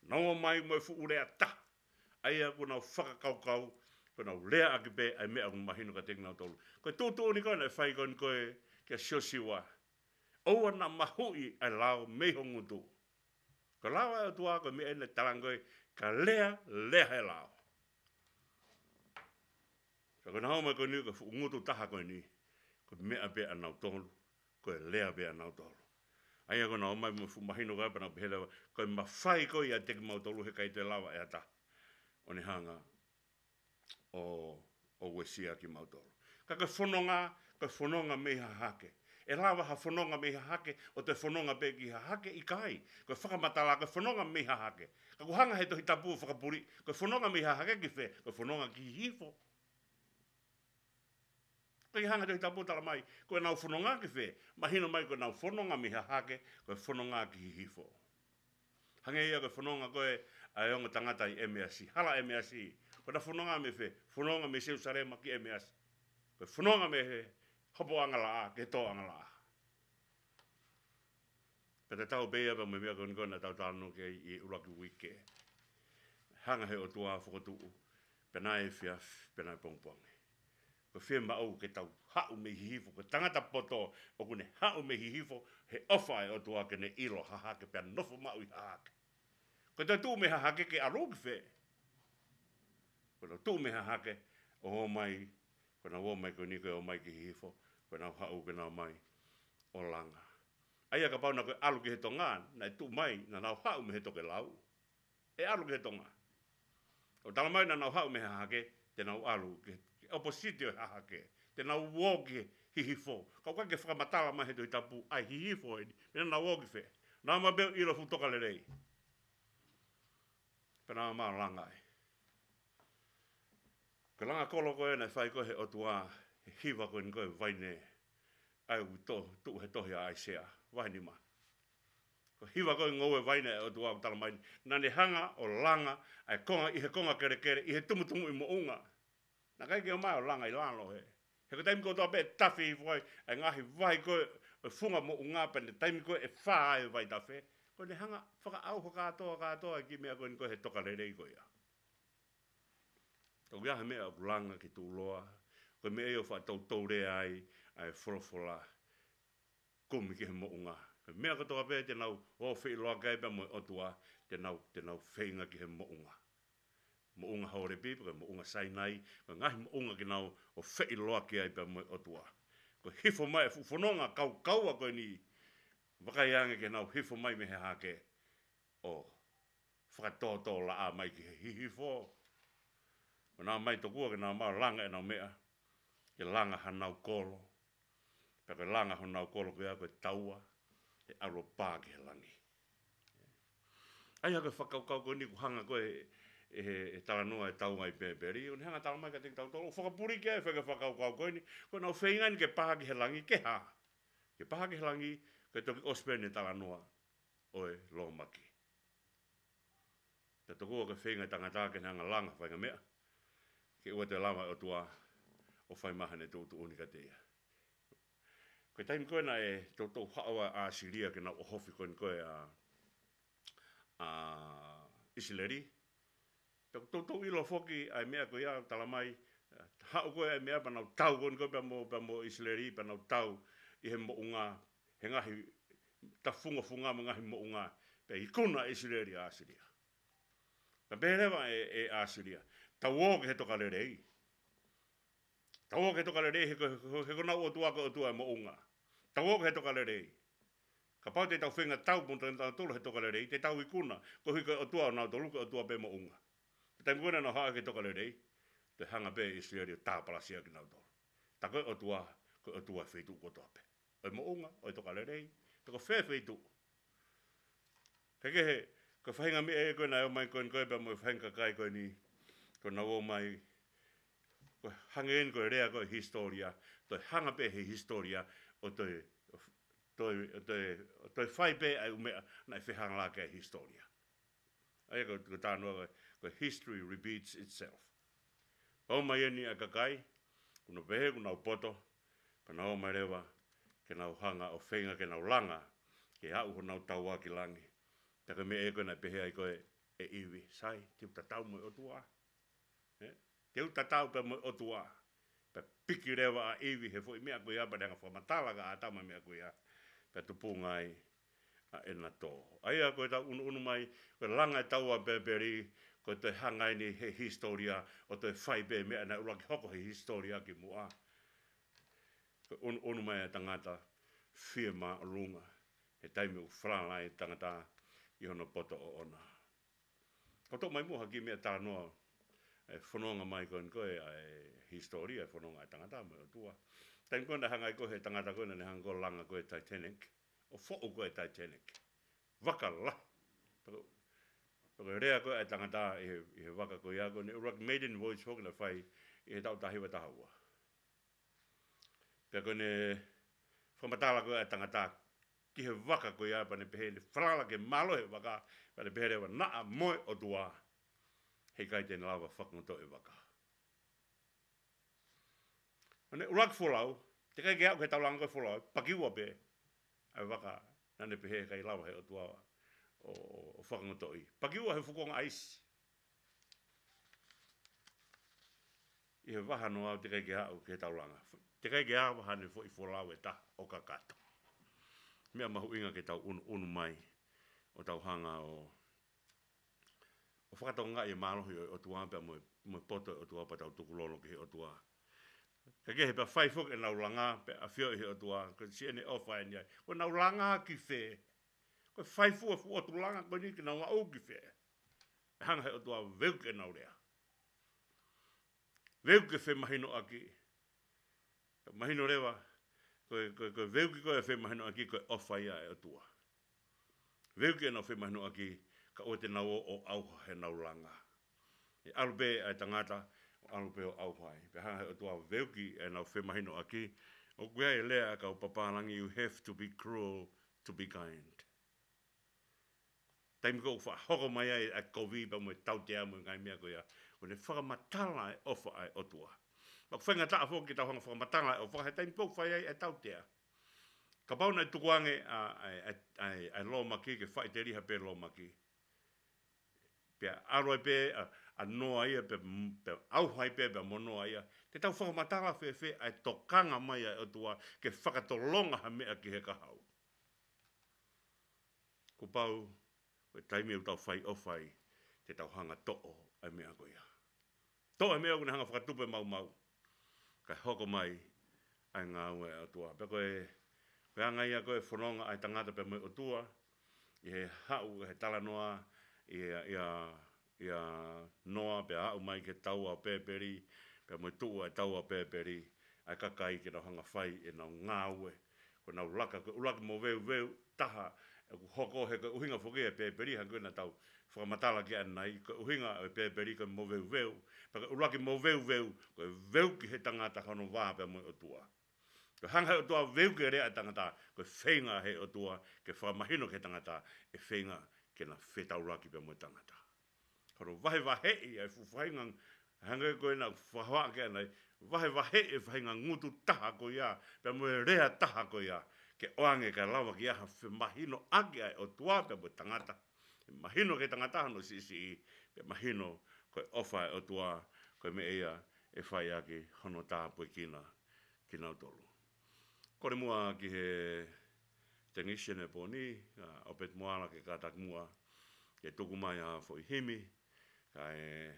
Nau ō mai mo e fuʻu lea taha. ʻA ia ʻoku nau fakakaukau, ʻoku nau lea ʻaki pē ʻa e meʻa ʻoku mahino kiate kinautolu. Ko e tuʻutuʻuni ko ē naʻe fai ko eni ko ē kia Siosiua. ʻOua naʻa mahuʻi ʻa e lao mei ho ngutu. Ko e lao ʻa e ʻOtua ko e meʻa eni naʻe talange ko ē, ka lea, lea he lao. Ka ko ʻenau ō mai ko eni ko e fuʻu ngutu taha ko eni, ko e meʻa pē ʻanautolu, ko e lea pē ʻanautolu. ʻA ia ko ʻenau ō mai mo e fuʻu mahino ko ē pea nau pehē leva, ko e mafai ko ē ʻiate kimautolu he ʻikai toe lava ʻe ha taha ʻo ne hanga ʻo, ʻo uesia kimautolu. Ka ko e fononga, ko e fononga mei hahake. ʻE lava ha fononga mei hahake ʻo toe fononga pē ki hahake? ʻIkai. Ko e fakamatala, ko e fononga mei hahake. Ka ʻoku hanga he Tohi Tapu ʻo fakapuliʻi, ko e fononga mei hahake ki fē? Ko e fononga ki hihifo. Ko e hanga he Tohi Tapu ʻo talamai, ko ʻenau fononga ki fē? Mahino mai ko ʻenau fononga mei hahake, ko e fononga ki hihifo. Hangē ia ko e fononga ko ē ʻa e ongo tangata ʻi ʻEmeasi, hala ʻEmeasi. Ko ʻena fononga mei fē? Fononga mei Selusalema ki ʻEmeasi. Ko e fononga mei he hopoʻanga laʻā ki he tōʻanga laʻā. Pea tatau pē ia pea mo e meʻa ko eni ko ē naʻa tau talanoa ki ai ʻi he ʻuluaki uike. Hanga he ʻOtua ʻo fokotuʻu, pea naʻe efiafi, pea naʻe pongipongi. Ko e fiemaʻu ke tau haʻu mei hihifo, ko e tangata poto ʻoku ne haʻu mei hihifo, he ʻofa ʻa e ʻOtua ke ne ʻilo hahake pea nofo maʻu ʻi hahake. Ko e toe tuʻu mei hahake ke ʻalu ki fē? Ko ʻenau tuʻu mei hahake ʻo ō mai, ko ʻenau ō mai ko eni ko e ō mai ki hihifo, ko ʻenau haʻu ke nau ō mai ʻo langa. ʻA ia kapau naʻa ko e ʻalu ki he tonga, naʻe tuʻu mai, naʻa nau haʻu mei he tokelau. ʻE ʻalu ki he tonga. ʻOku talamai naʻa nau haʻu mei hahake, te nau ʻalu ki he, ki he ʻopositi ʻo e hahake. Te nau ō ki he hihifo. Ka ʻoku ʻikai ke fakamatala mai he Tohi Tapu ʻa e hihifo eni, meʻa naʻa nau ō ki fē. Naʻa mau pē ʻilo fuʻu tokalelei. Pea naʻa mau langa ai. Ko e langa kolo ko ē naʻe fai ko ē he ʻOtua, he hiva ko eni ko ē vaine, ʻa ia ʻoku to-, tuʻu he tohi ʻa ʻAisea, vahe nima. Ko e hiva ko ē ngoue vaine ʻa e ʻOtua ʻoku tala mai, naʻa ne hanga ʻo langa ʻa e konga, ʻi he konga kelekele, ʻi he tumutumu ʻi moʻunga. Naʻe ʻikai ke ʻomai ʻo langa ʻi lalo he. He ko e taimi kotoa pē tafi hifo ai ʻa e ngaahi vai ko ē ʻo e funga moʻunga pea ne taimi ko ē ʻe fā ai e vaitafe, ko ʻene hanga fakaʻauha kātoa, kātoa e kiʻi meʻa ko eni ko ē he tokalelei ko ia. Ka ʻoku ʻi ai ha meʻa ʻoku langa ke tuʻuloa, ko e meʻa ia ʻoku faʻa toutou lea ai ʻa e folofola, kumi ki he moʻunga. Ko e meʻa kotoa pē te nau ō feʻiloaki ai pea mo e ʻOtua, te nau, te nau feinga ki he moʻunga. Moʻunga Horepi, pe ko e moʻunga Sainai, ko e ngaahi moʻunga ke nau ō feʻiloaki ai pea mo e ʻOtua. Ko e hifo mai e fuʻu fononga kaukaua ko eni, vakai ange ke nau hifo mai mei he hahake ʻo fakatōtōlaʻā mai ki he hihifo. Ko ʻenau mai tokua ke nau ō mai ʻo langa ʻenau meʻa, ke langa hanau kolo. Pea ko e langa honau kolo ko ia ko e taua, ʻe ʻalu ʻo pā ki he langi. ʻA ia ko e fakakaukau ko eni ʻoku hanga ko ē ʻe he, he talanoa e taua ʻi Pēpeli, ʻo ne hanga tala mai kiate kitautolu, ʻo fakapuliki ai e fai ko ē fakakaukau ko eni, ko ʻenau feinga eni ke pā ki he langi, ke hā? Ke pā ki he langi, ke toki ʻosi pē ʻene talanoa ʻo e lōmaki. Pea tokua ko e feinga e tangata ke ne hanga langa faʻahinga meʻa, ke ʻoua toe lava e ʻOtua ʻo fai mai haʻane tuʻutuʻuni kiate ia. Ko e taimi ko ē naʻe toutou haʻu ai ʻa ʻAsilia ke nau ʻohofi ko eni ko ē ʻa, ʻa ʻIsileli. Pea ʻoku toutou ʻilo foki ʻa e meʻa ko ia, tala mai, haʻu ko ē ʻa e meʻa pea nau tau ko eni ko ē pea mo, pea mo ʻIsileli, pea nau tau ʻi he moʻunga, he ngaahi tafungofunga mo e ngaahi moʻunga, pea ikuna ʻe ʻIsileli ʻa ʻAsilia. Pea pehē leva ʻe, ʻe ʻAsilia, tau ō ki he tokalelei. Tau ō ki he tokalelei, he ko, he ko, he ko honau ʻOtua ko e ʻOtua e moʻunga. Tau ō ki he tokalelei. Kapau te tau feinga tau pē kitautolu he tokalelei, te tau ikuna, koeʻuhi ko e ʻOtua ʻonautolu ko e ʻOtua pē moʻunga. Ko e taimi ko ē naʻa nau haʻu ki he tokalelei, toe hanga pē ʻe ʻIsileli ʻo tāpalasia kinautolu. Tā ko e ʻOtua, ko e ʻOtua e feituʻu kotoa pē. ʻO e moʻunga, ʻo e tokalelei, pe ko fē feituʻu. Ka kehe, ko e faʻahinga meʻa ia ko ē naʻe ō mai ko eni ko ē pea mo e faʻahinga kakai ko eni, ko ʻenau ō mai, ko e hangē eni ko e lea ko ē hisitōlia, toe hanga pē he hisitōlia, ʻo toe, toe, toe, toe fai pē ʻa e ʻū meʻa naʻe fehangahangai ki ai e hisitōlia. ʻA ia ko, ko e talanoa ko e, ko e history repeats itself. Pea ō mai eni ʻa e kakai, kuo nau pehē kuo nau poto, pea nau ō mai leva, ke nau hanga ʻo feinga ke nau langa, ke aʻu honau taua ki langi. Tā ko e meʻa ia ko ē naʻe pehē ai ko ē ʻe ʻIvi, sai, te u tatau mo e ʻOtua. Ē? Te u tatau pē mo e ʻOtua. Pea piki leva ʻa ʻIvi he foʻi meʻa ko ia, pea ne hanga fakamatala kia ʻĀtama e meʻa ko ia. Pea tupunga ai ʻa ʻena tō. ʻA ia ko ʻetau ʻunuʻunu mai, ko e langa e taua ʻa Pēpeli, ko e toe hanga eni he hisitōlia, ʻo toe fai pē meʻa naʻe ʻuluaki hoko he hisitōlia kimuʻa. Ko e ʻunuʻunu mai ʻa e tangata, fiemāʻolunga, he taimi ʻoku falala ai e tangata ʻi hono poto ʻoʻona. Ka u toʻo mai muʻa ha kiʻi meʻa talanoa, ʻe fononga mai ko eni ko ē ʻa e hisitōlia, ʻa e fononga ʻa e tangata mo e ʻOtua. Taimi ko ē naʻe hanga ai ko ē he tangata ko ē naʻa ne hanga ko ē ʻo langa ko ē Titanic, ʻo foʻu ko ē Titanic. Vaka lahi. Pea ko, pea ko e lea ko ē ʻa e tangata ʻi he, ʻi he vaka ko ia ko ē, ne ʻuluaki maiden voyage foki naʻe fai ʻi he taʻu taha hiva taha ua. Pea ko ʻene fakamatala ko ē ʻa e tangata ki he vaka ko ia, pea ne pehē ʻene falala ke mālohi e vaka, pea ne pehē leva naʻa mo e ʻOtua, heʻikai te ne lava fakatonutonu e vaka. ʻO ne ʻuluaki folau, teʻeki ai ke aʻu ki he taulanga ko ē folau, pakiua pē ʻa e vaka, naʻa ne pehē heʻikai lava he ʻOtua ʻo, ʻo, ʻo fakatonutonu. Pakiua he fuʻu konga ʻaisi. ʻI he vaha noa teʻeki ai ke aʻu ki he taulanga. Teʻeki ai ke ava haʻane foʻi folau ʻe taha ʻo kakato. Meʻa mahuʻinga ke tau ʻunuʻunu mai, ʻo tau hanga ʻo, ʻo fakatokangaʻi e mālohi ʻo e ʻOtua pea mo e, mo e poto ʻo e ʻOtua pea tau tukulolo ki he ʻOtua. Ka kehe pea fai foki ʻenau langa, pea ʻafioʻi he ʻOtua, ko e siʻene ʻofa eni ai. Ko ʻenau langa ki fē? Ko e fai fuʻu e fuʻu ʻotu langa ko eni ke nau aʻu ki fē? ʻE hanga he ʻOtua ʻo veuki ʻenau lea. Veuki ke femahinoʻaki. Mahino leva, ko e, ko e, ko e veuki ko ē femahinoʻaki ko e ʻofa ia ʻa e ʻOtua. Veuki ʻenau femahinoʻaki, ka ʻoua te nau ō ʻo ʻauha heʻenau langa. ʻE ʻalu pē ʻa e tangata, ʻAlu pē ʻo ʻauha ai. Pea hanga he ʻOtua ʻo veuki ʻenau femahinoʻaki. ʻOku ʻi ai e lea ʻa e kau papālangi, "You have to be cruel to be kind." Taimi ko ē ʻoku faʻa hoko mai ai ʻa e kovi pea mo e tautea mo e ngaahi meʻa ko ia, ʻoku ne fakamatala e ʻofa ʻa e ʻOtua. Pea ʻoku faingataʻa foki ke tau hanga ʻo fakamatala e ʻofa he taimi ko ē ʻoku fai ai e tautea. Kapau naʻe tukuange ʻa, ʻa, ʻa, ʻa, ʻa e lōmaki ke faʻiteliha pē lōmaki, pea ʻalu ai pē ʻa, ʻa Noa ia, pea, pea ʻauha ai pē pea mo Noa ia, te tau fakamatala fēfē ʻa e tokanga mai ʻa e ʻOtua ke fakatolonga ha meʻa ki he kahaʻu? Kuo pau, ko e taimi ʻoku tau fai ʻofa ai, te tau hanga ʻo toʻo ʻa e meʻa ko ia. Toʻo e meʻa ʻoku ne hanga ʻo fakatupu e maumau, kae hoko mai ʻa e ngāue ʻa e ʻOtua. Pea ko e, ko e anga ia ko ē e fononga ʻa e tangata pea mo e ʻOtua, ʻi he haʻu, he talanoa ʻia, ʻia, ʻia Noa, pea aʻu mai ki he taua ʻo Pēpeli, pea mo e tuʻu ʻa e taua ʻo Pēpeli, ʻa e kakai ke nau hanga ʻo fai ʻenau ngāue. Ko ʻenau laka, ko e ʻuluaki moveuveu taha ʻoku hoko, he ko e ʻuhinga foki ʻa e Pēpeli, hangē ko ē naʻa tau fakamatala ki ai ʻanenai, ko e ʻuhinga ʻo e Pēpeli ko e moveuveu, pea ko e ʻuluaki moveuveu, ko e veuki he tangata hono vā pea mo e ʻOtua. Ko e hanga he ʻOtua ʻo veuki e lea ʻa e tangata, ko e feinga he ʻOtua ke fakamahino ki he tangata ʻe feinga ke na fetaulaki pea mo e tangata. Ko hono vahevaheʻi ʻa e fuʻu faʻahinga, hangē ko ē naʻa ku fakahā ki ai ʻanenai, vahevaheʻi e faʻahinga ngutu taha ko ia, pea mo e lea taha ko ia, ke ʻoange kae lava ke ʻi ai ha femahinoʻaki ʻa e ʻOtua pea mo e tangata. ʻE mahino ki he tangata hono siʻisiʻi, pea mahino ko e ʻofa ʻa e ʻOtua, ko e meʻa ia ʻe fai ʻaki hono tāpuekina kinautolu. Kole muʻa ki he Technician ʻi he pō ni, ʻa ʻOpeti Moala ke kātaki muʻa ke tuku mai ha foʻi himi, kae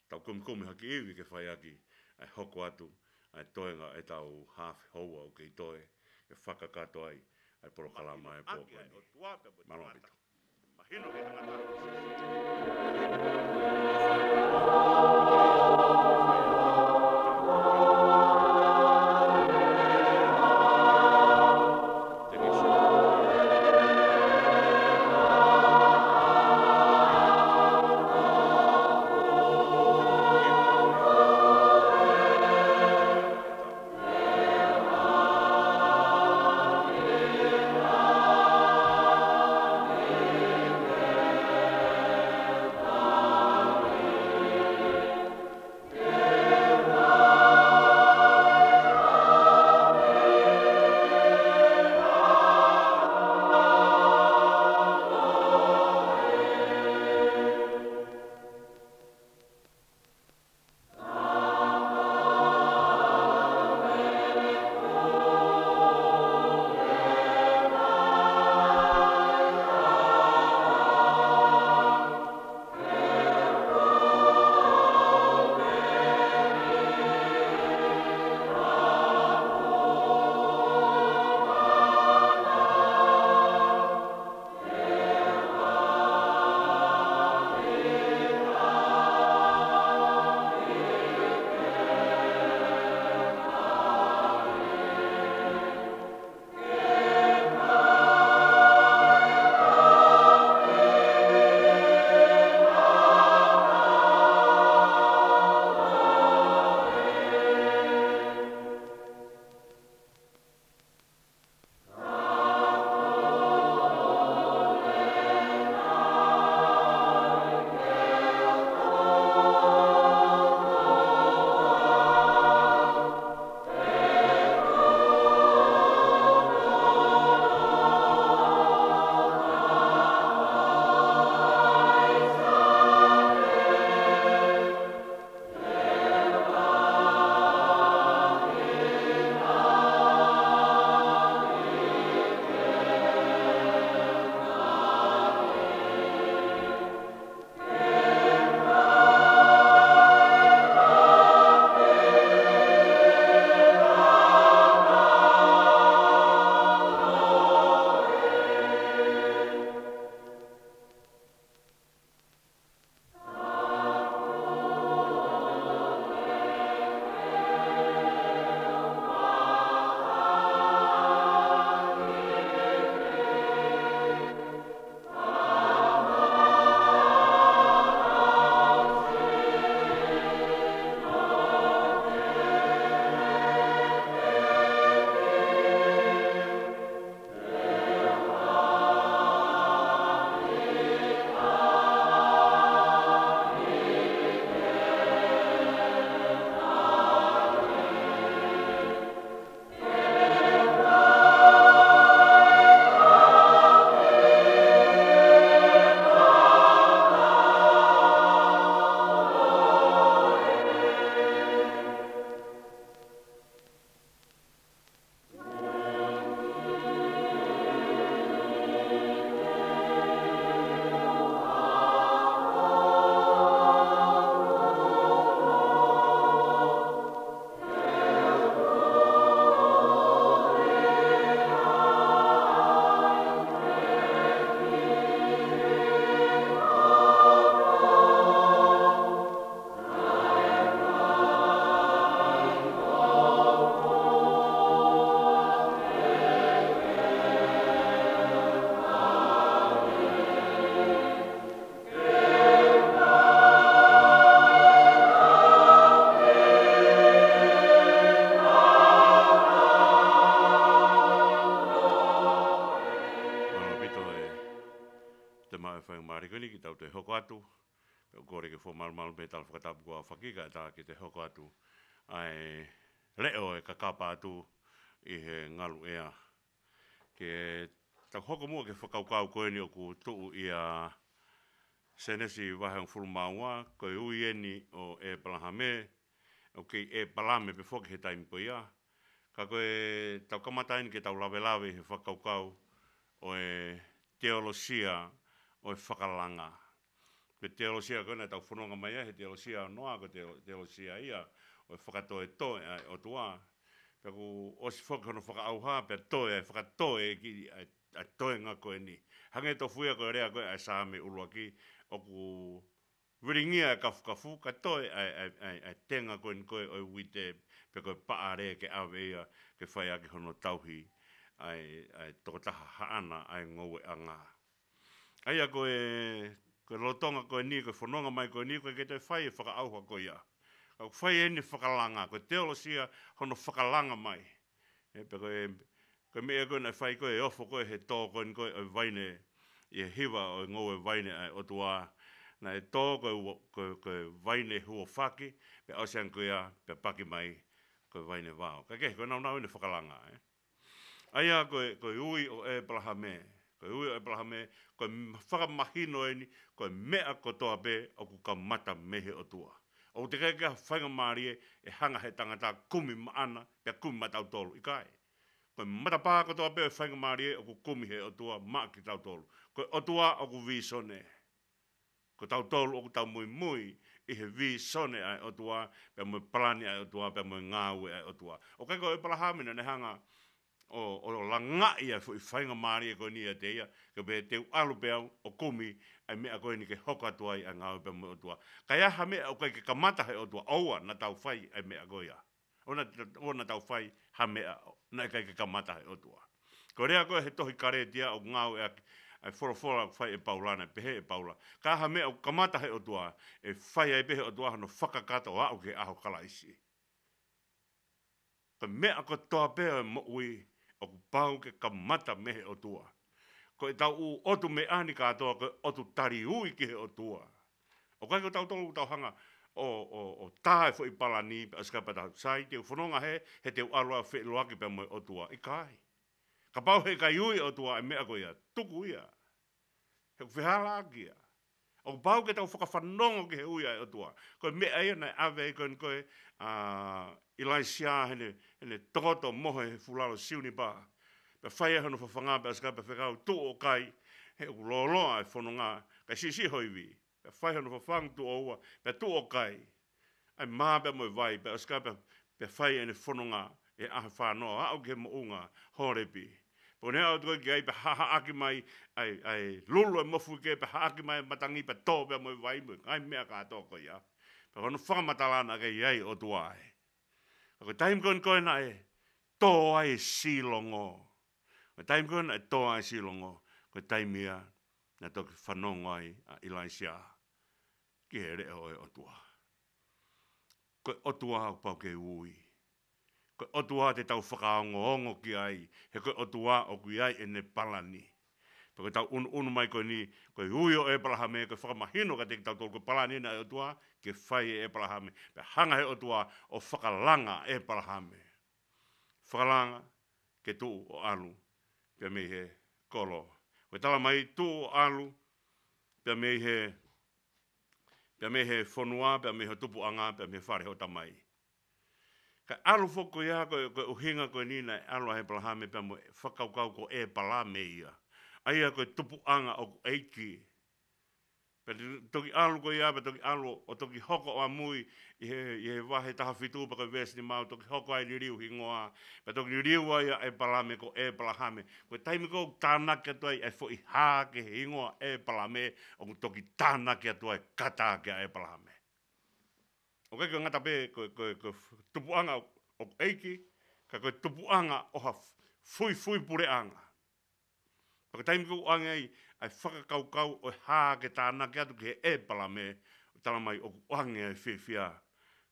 tau kumikumi ha kiʻi ivi ke fai ʻaki ʻa e hoko atu ʻa e toenga ʻetau haafe houa ʻoku kei toe, ke fakakakato ai ʻa e polokalama ʻo e pō ko eni. Mālō ʻaupito. Pea ʻoku kole ke fakamalumalu mei he tala fakatapu kuo aofaki kae ʻatā ke te hoko atu ʻa e leʻo ʻo e kakapa atu ʻi he ngaluʻea. Ke tau hoko muʻa ki he fakakaukau ko eni ʻoku tuʻu ʻia Sēnesi vahe hongofulu mā ua, ko e ui eni ʻo ʻĒpalahame, ʻoku kei ʻĒpalame pē foki he taimi ko ia. Ka ko e tau kamata eni ke tau lavelave he fakakaukau ʻo e teolosia ʻo e fakalanga. Ko e teolosia ko ē naʻa tau fononga mai ai, he teolosia ʻo Noa, ko e teo-, teolosia ia ʻo e fakatoetoe ʻa e ʻOtua. Pea kuo ʻosi foki hono fakaʻauha, pea toe ai, fakatoe ki ai, ʻa e toenga ko eni. Hangē tofu ia ko e lea ko ē ʻa e Saame ʻuluaki, ʻoku vilingia e kafukafu, kae toe ʻa e, ʻa e, ʻa e, ʻa e tenga ko eni ko ē ʻo e uite, pe ko e paʻale ke ʻave ia, ke fai ʻaki hono tauhi ʻa e, ʻa e tokotaha haʻana ʻa e ngoueʻanga. ʻA ia ko e, ko e lolotonga ko eni, ko e fononga mai ko eni, ko e ke toe fai e fakaʻauha ko ia. Ka ʻoku fai eni fakalanga, ko e teolosia hono fakalanga mai. ʻE, pea ko e, ko e meʻa ko ē naʻe fai ko ē ʻe ofo ko ē he tō ko eni ko ē ʻo e vaine, ʻi he hiva ʻo e ngoue vaine ʻa e ʻOtua. Naʻe tō ko e ua-, ko e, ko e vaine huofaki, pea ʻosi ange ko ia, pea paki mai, ko e vaine vao. Ka ke, ko e naunau eni fakalanga, ē. ʻA ia ko e, ko e ui ʻo ʻĒpalahame, ko e ui ʻo ʻĒpalahame, ko e m-, fakamahino eni, ko e meʻa kotoa pē ʻoku kamata mei he ʻOtua. ʻOku teʻeki ke ʻi ai ha faingamālie ʻe hanga he tangata kumi maʻana, pea kumi maʻatautolu, ʻikai. Ko e matapā kotoa pē ʻo e faingamālie ʻoku kumi he ʻOtua maʻa kitautolu. Ko e ʻOtua ʻoku vīsone. Ko tautolu ʻoku tau muimui ʻi he vīsone ʻa e ʻOtua, pea mo e palani ʻa e ʻOtua, pea mo e ngāue ʻa e ʻOtua. ʻOku ʻikai ko ʻĒpalahame naʻa ne hanga ʻo, ʻo langaʻi ʻa e foʻi faingamālie ko eni ʻiate ia, ke pehē te u ʻalu pē au ʻo kumi ʻa e meʻa ko eni ke hoko atu ai ʻa e ngāue pea mo e ʻOtua. Ka ʻi ai ha meʻa ʻoku ʻikai ke kamata he ʻOtua, ʻoua naʻa tau fai ʻa e meʻa ko ia. ʻOua naʻa, ʻoua naʻa tau fai ha meʻa naʻe ʻikai ke kamata he ʻOtua. Ko e lea ko ē he tohi Kalētia ʻoku ngāueʻaki ʻa e folofola ʻoku fai ʻe Paula, naʻe pehē ʻe Paula, ka ʻi ai ha meʻa ʻoku kamata he ʻOtua, ʻe fai ai pē he ʻOtua hono fakakakato ʻo aʻu ki he ʻaho ʻo Kalaisi. Ko e meʻa kotoa pē ʻo e moʻui ʻoku pau ke kamata mei he ʻOtua. Ko ʻetau ʻū ʻotu meʻa ni kātoa ko e ʻotu tali ui ki he ʻOtua. ʻOku ʻikai ko tautolu ʻoku tau hanga ʻo, ʻo, ʻo tā e foʻi palani, pea ʻosi ka pata sai, te u fononga hē, he te u ʻalu ʻo feʻiloaki pea mo e ʻOtua. ʻIkai. Kapau he ʻikai ui e ʻOtua e meʻa ko ia, tuku ia. He ʻoku fehālaaki ia. ʻOku pau ke tau fakafanongo ki he ui ʻa e ʻOtua. Ko e meʻa ia naʻe ʻave ai ko eni ko ē, ʻa, ʻIlaisiā heʻene, heʻene tokoto mohe he fuʻu lalo siunipa. Pea fai ai hono fafanga pea ʻosi ka pea fekau tuʻu ʻo kai, he ʻoku lōloa e fononga, kae siʻisiʻi ho ivi. Pea fai hono fafangu tuʻo ua, pea tuʻu ʻo kai. ʻA e mā pea mo e vai, pea ʻosi ka pea, pea fai ʻene fononga ʻi he ʻaho fā noa, aʻu ki he moʻunga Hōlepi. Pea ne aʻu atu ko ē ki ai pea haʻahaʻaki mai ʻa e, ʻa e lulu ʻo e mofuike, pea haʻaki mai e matangi pea tō pea mo e vai mo e ngaahi meʻa kātoa ko ia. Pea ko hono fakamatala naʻe ʻikai ʻi ai ʻOtua ai. Ka ko e taimi ko eni ko ē naʻe tō ai e silongo. Ko e taimi ko ē naʻe tō ai e silongo, ko e taimi ia naʻe toki fanongo ai ʻa ʻIlaisiā ki he leʻo ʻo e ʻOtua. Ko e ʻOtua ʻoku pau ke ui. Ko e ʻOtua te tau fakaongoongo ki ai, he ko e ʻOtua ʻoku ʻi ai ʻene palani. Pea ko ʻetau ʻunuʻunu mai ko eni, ko e ui ʻo ʻĒpalahame, ko e fakamahino kiate kitautolu ko e palani eni ʻa e ʻOtua ke fai ʻe ʻĒpalahame. Pea hanga he ʻOtua ʻo fakalanga ʻĒpalahame. Fakalanga ke tuʻu ʻo ʻalu pea mei he kolo. Ko e tala mai tuʻu ʻo ʻalu pea mei he, pea mei he fonua, pea mei ho tupuʻanga, pea mei he fale ho tamai. Ka ʻalu foki ko ia, ko e, ko e ʻuhinga ko eni naʻe ʻalu ai ʻĒpalahame pea mo e fakakaukau ko ʻĒpalame ia. ʻA ia ko e tupuʻanga ʻoku ʻeiki. Pea to-, toki ʻalu ko ia, pea toki ʻalu ʻo toki hoko ʻo ʻamui ʻi he, ʻi he vahe taha fitu pea ko e veesi nima ʻo toki hoko ai liliu hingoa. Pea toki liliu ai ʻa ʻĒpalame ko ʻĒpalahame. Ko e taimi ko ē ʻoku tānaki atu ai e foʻi hā ki he hingoa ʻĒpalame, ʻoku toki tānaki atu ai kata ki ai ʻĒpalame. ʻOku ʻikai ko e ngata pē ko, ko, ko e tupuʻanga ʻo, ʻo ʻeiki, ka ko e tupuʻanga ʻo ha fuifui puleʻanga. Pea ko e taimi ko ē ʻoku ʻoange ai ʻa e fakakaukau ʻo e hā ke tānaki atu ki he ʻĒpalame, ʻoku tala mai ʻoku ʻoange ai e fiefia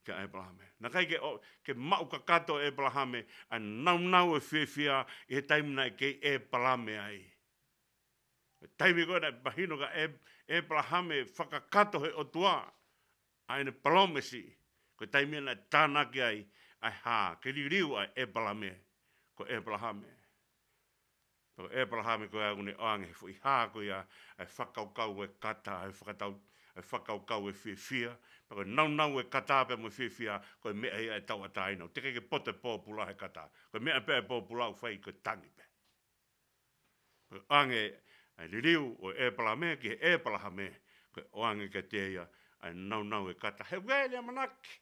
kia ʻĒpalame. Naʻe ʻikai ke ʻo, ke maʻu kakato ʻe ʻĒpalame ʻa e naunau ʻo e fiefia ʻi he taimi naʻe kei ʻĒpalame ai. Taimi ko ē naʻe mahino kia ʻĒ-, ʻĒpalahame fakakakato he ʻOtua ʻa ʻene palōmesi, ko e taimi ia naʻe tānaki ai ʻa e hā, ke liliu ʻa ʻĒpalahame, ko ʻĒpalahame. Pea ko ʻĒpalahame ko ia ʻoku ne ʻoange he foʻi hā ko ia, ʻa e fakakaukau e kata, ʻa e fakatau, ʻa e fakakaukau e fiefia, pea ko e naunau e kata pea mo e fiefia, ko e meʻa ia ʻe tauʻatāina, ʻoku teʻeki ke poto e pōpula he kata, ko e meʻa pē ʻe pōpula ʻoku fai ko e tangi pē. Ko e ʻoange ʻa e liliu ʻo ʻĒpalahame ki he ʻĒpalahame, ko e ʻoange kiate ia ʻa e naunau e kata. He ʻoku ʻi ai e ʻamanaki.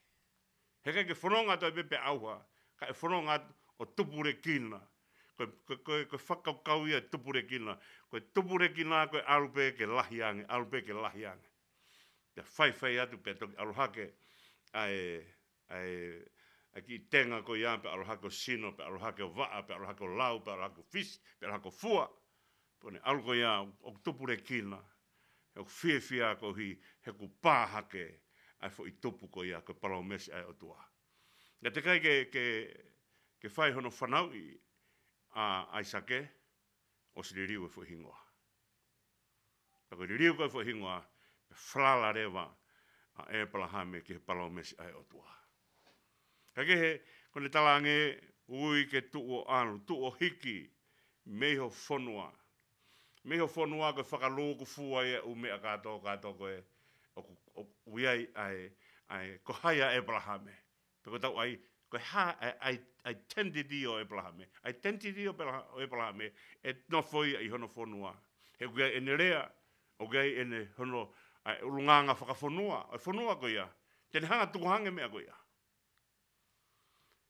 Heʻikai ke fononga atu ai pē pea ʻauha, kae fononga atu ʻo tupulekina. Ko e, ko e, ko e, ko e fakakaukau ia tupulekina. Ko e tupulekina ko e ʻalu pē ke lahi ange, ʻalu pē ke lahi ange. Pea faifai atu pea toki ʻalu hake ʻa e, ʻa e, ʻa e kiʻi tenga ko ia, pea ʻalu hake ʻo sino, pea ʻalu hake ʻo vaʻa, pea ʻalu hake ʻo lau, pea ʻalu hake ʻo fisi, pea ʻalu hake ʻo fua. Pea ne ʻalu ko ia ʻo tupulekina, he ʻoku fiefia koeʻuhi he kuo pā hake ʻa e foʻi tupu ko ia, ko e palōmesi ʻa e ʻOtua. Naʻe teʻeki ai ke, ke, ke fai hono fanauʻi ʻa ʻAisake, ʻosi liliu e foʻi hingoa. Pea ko e liliu ko ē foʻi hingoa, pea falala leva ʻa ʻĒpalahame ki he palōmesi ʻa e ʻOtua. Ka kehe, ko ʻene talaange, ui ke tuʻu ʻo ʻalu, tuʻu ʻo hiki mei ho fonua. Mei ho fonua ko e fakalūkufua ia ʻū meʻa kātoa, kātoa ko ē, ʻoku, ʻoku ʻi ai ʻa e, ʻa e, ko hai ʻa ʻĒpalahame. Pea ko e tau ai, ko e hā, ʻa e, ʻa e, identity ʻo ʻĒpalahame. Identity ʻo ʻĒpalaha-, ʻo ʻĒpalahame, ʻe nofo ia ʻi hono fonua. He ʻoku ʻi ai ʻene lea, ʻoku ʻi ai ʻene hono, ʻa e ʻulungaanga fakafonua, ʻo e fonua ko ia. Te ne hanga tukuange meʻa ko ia.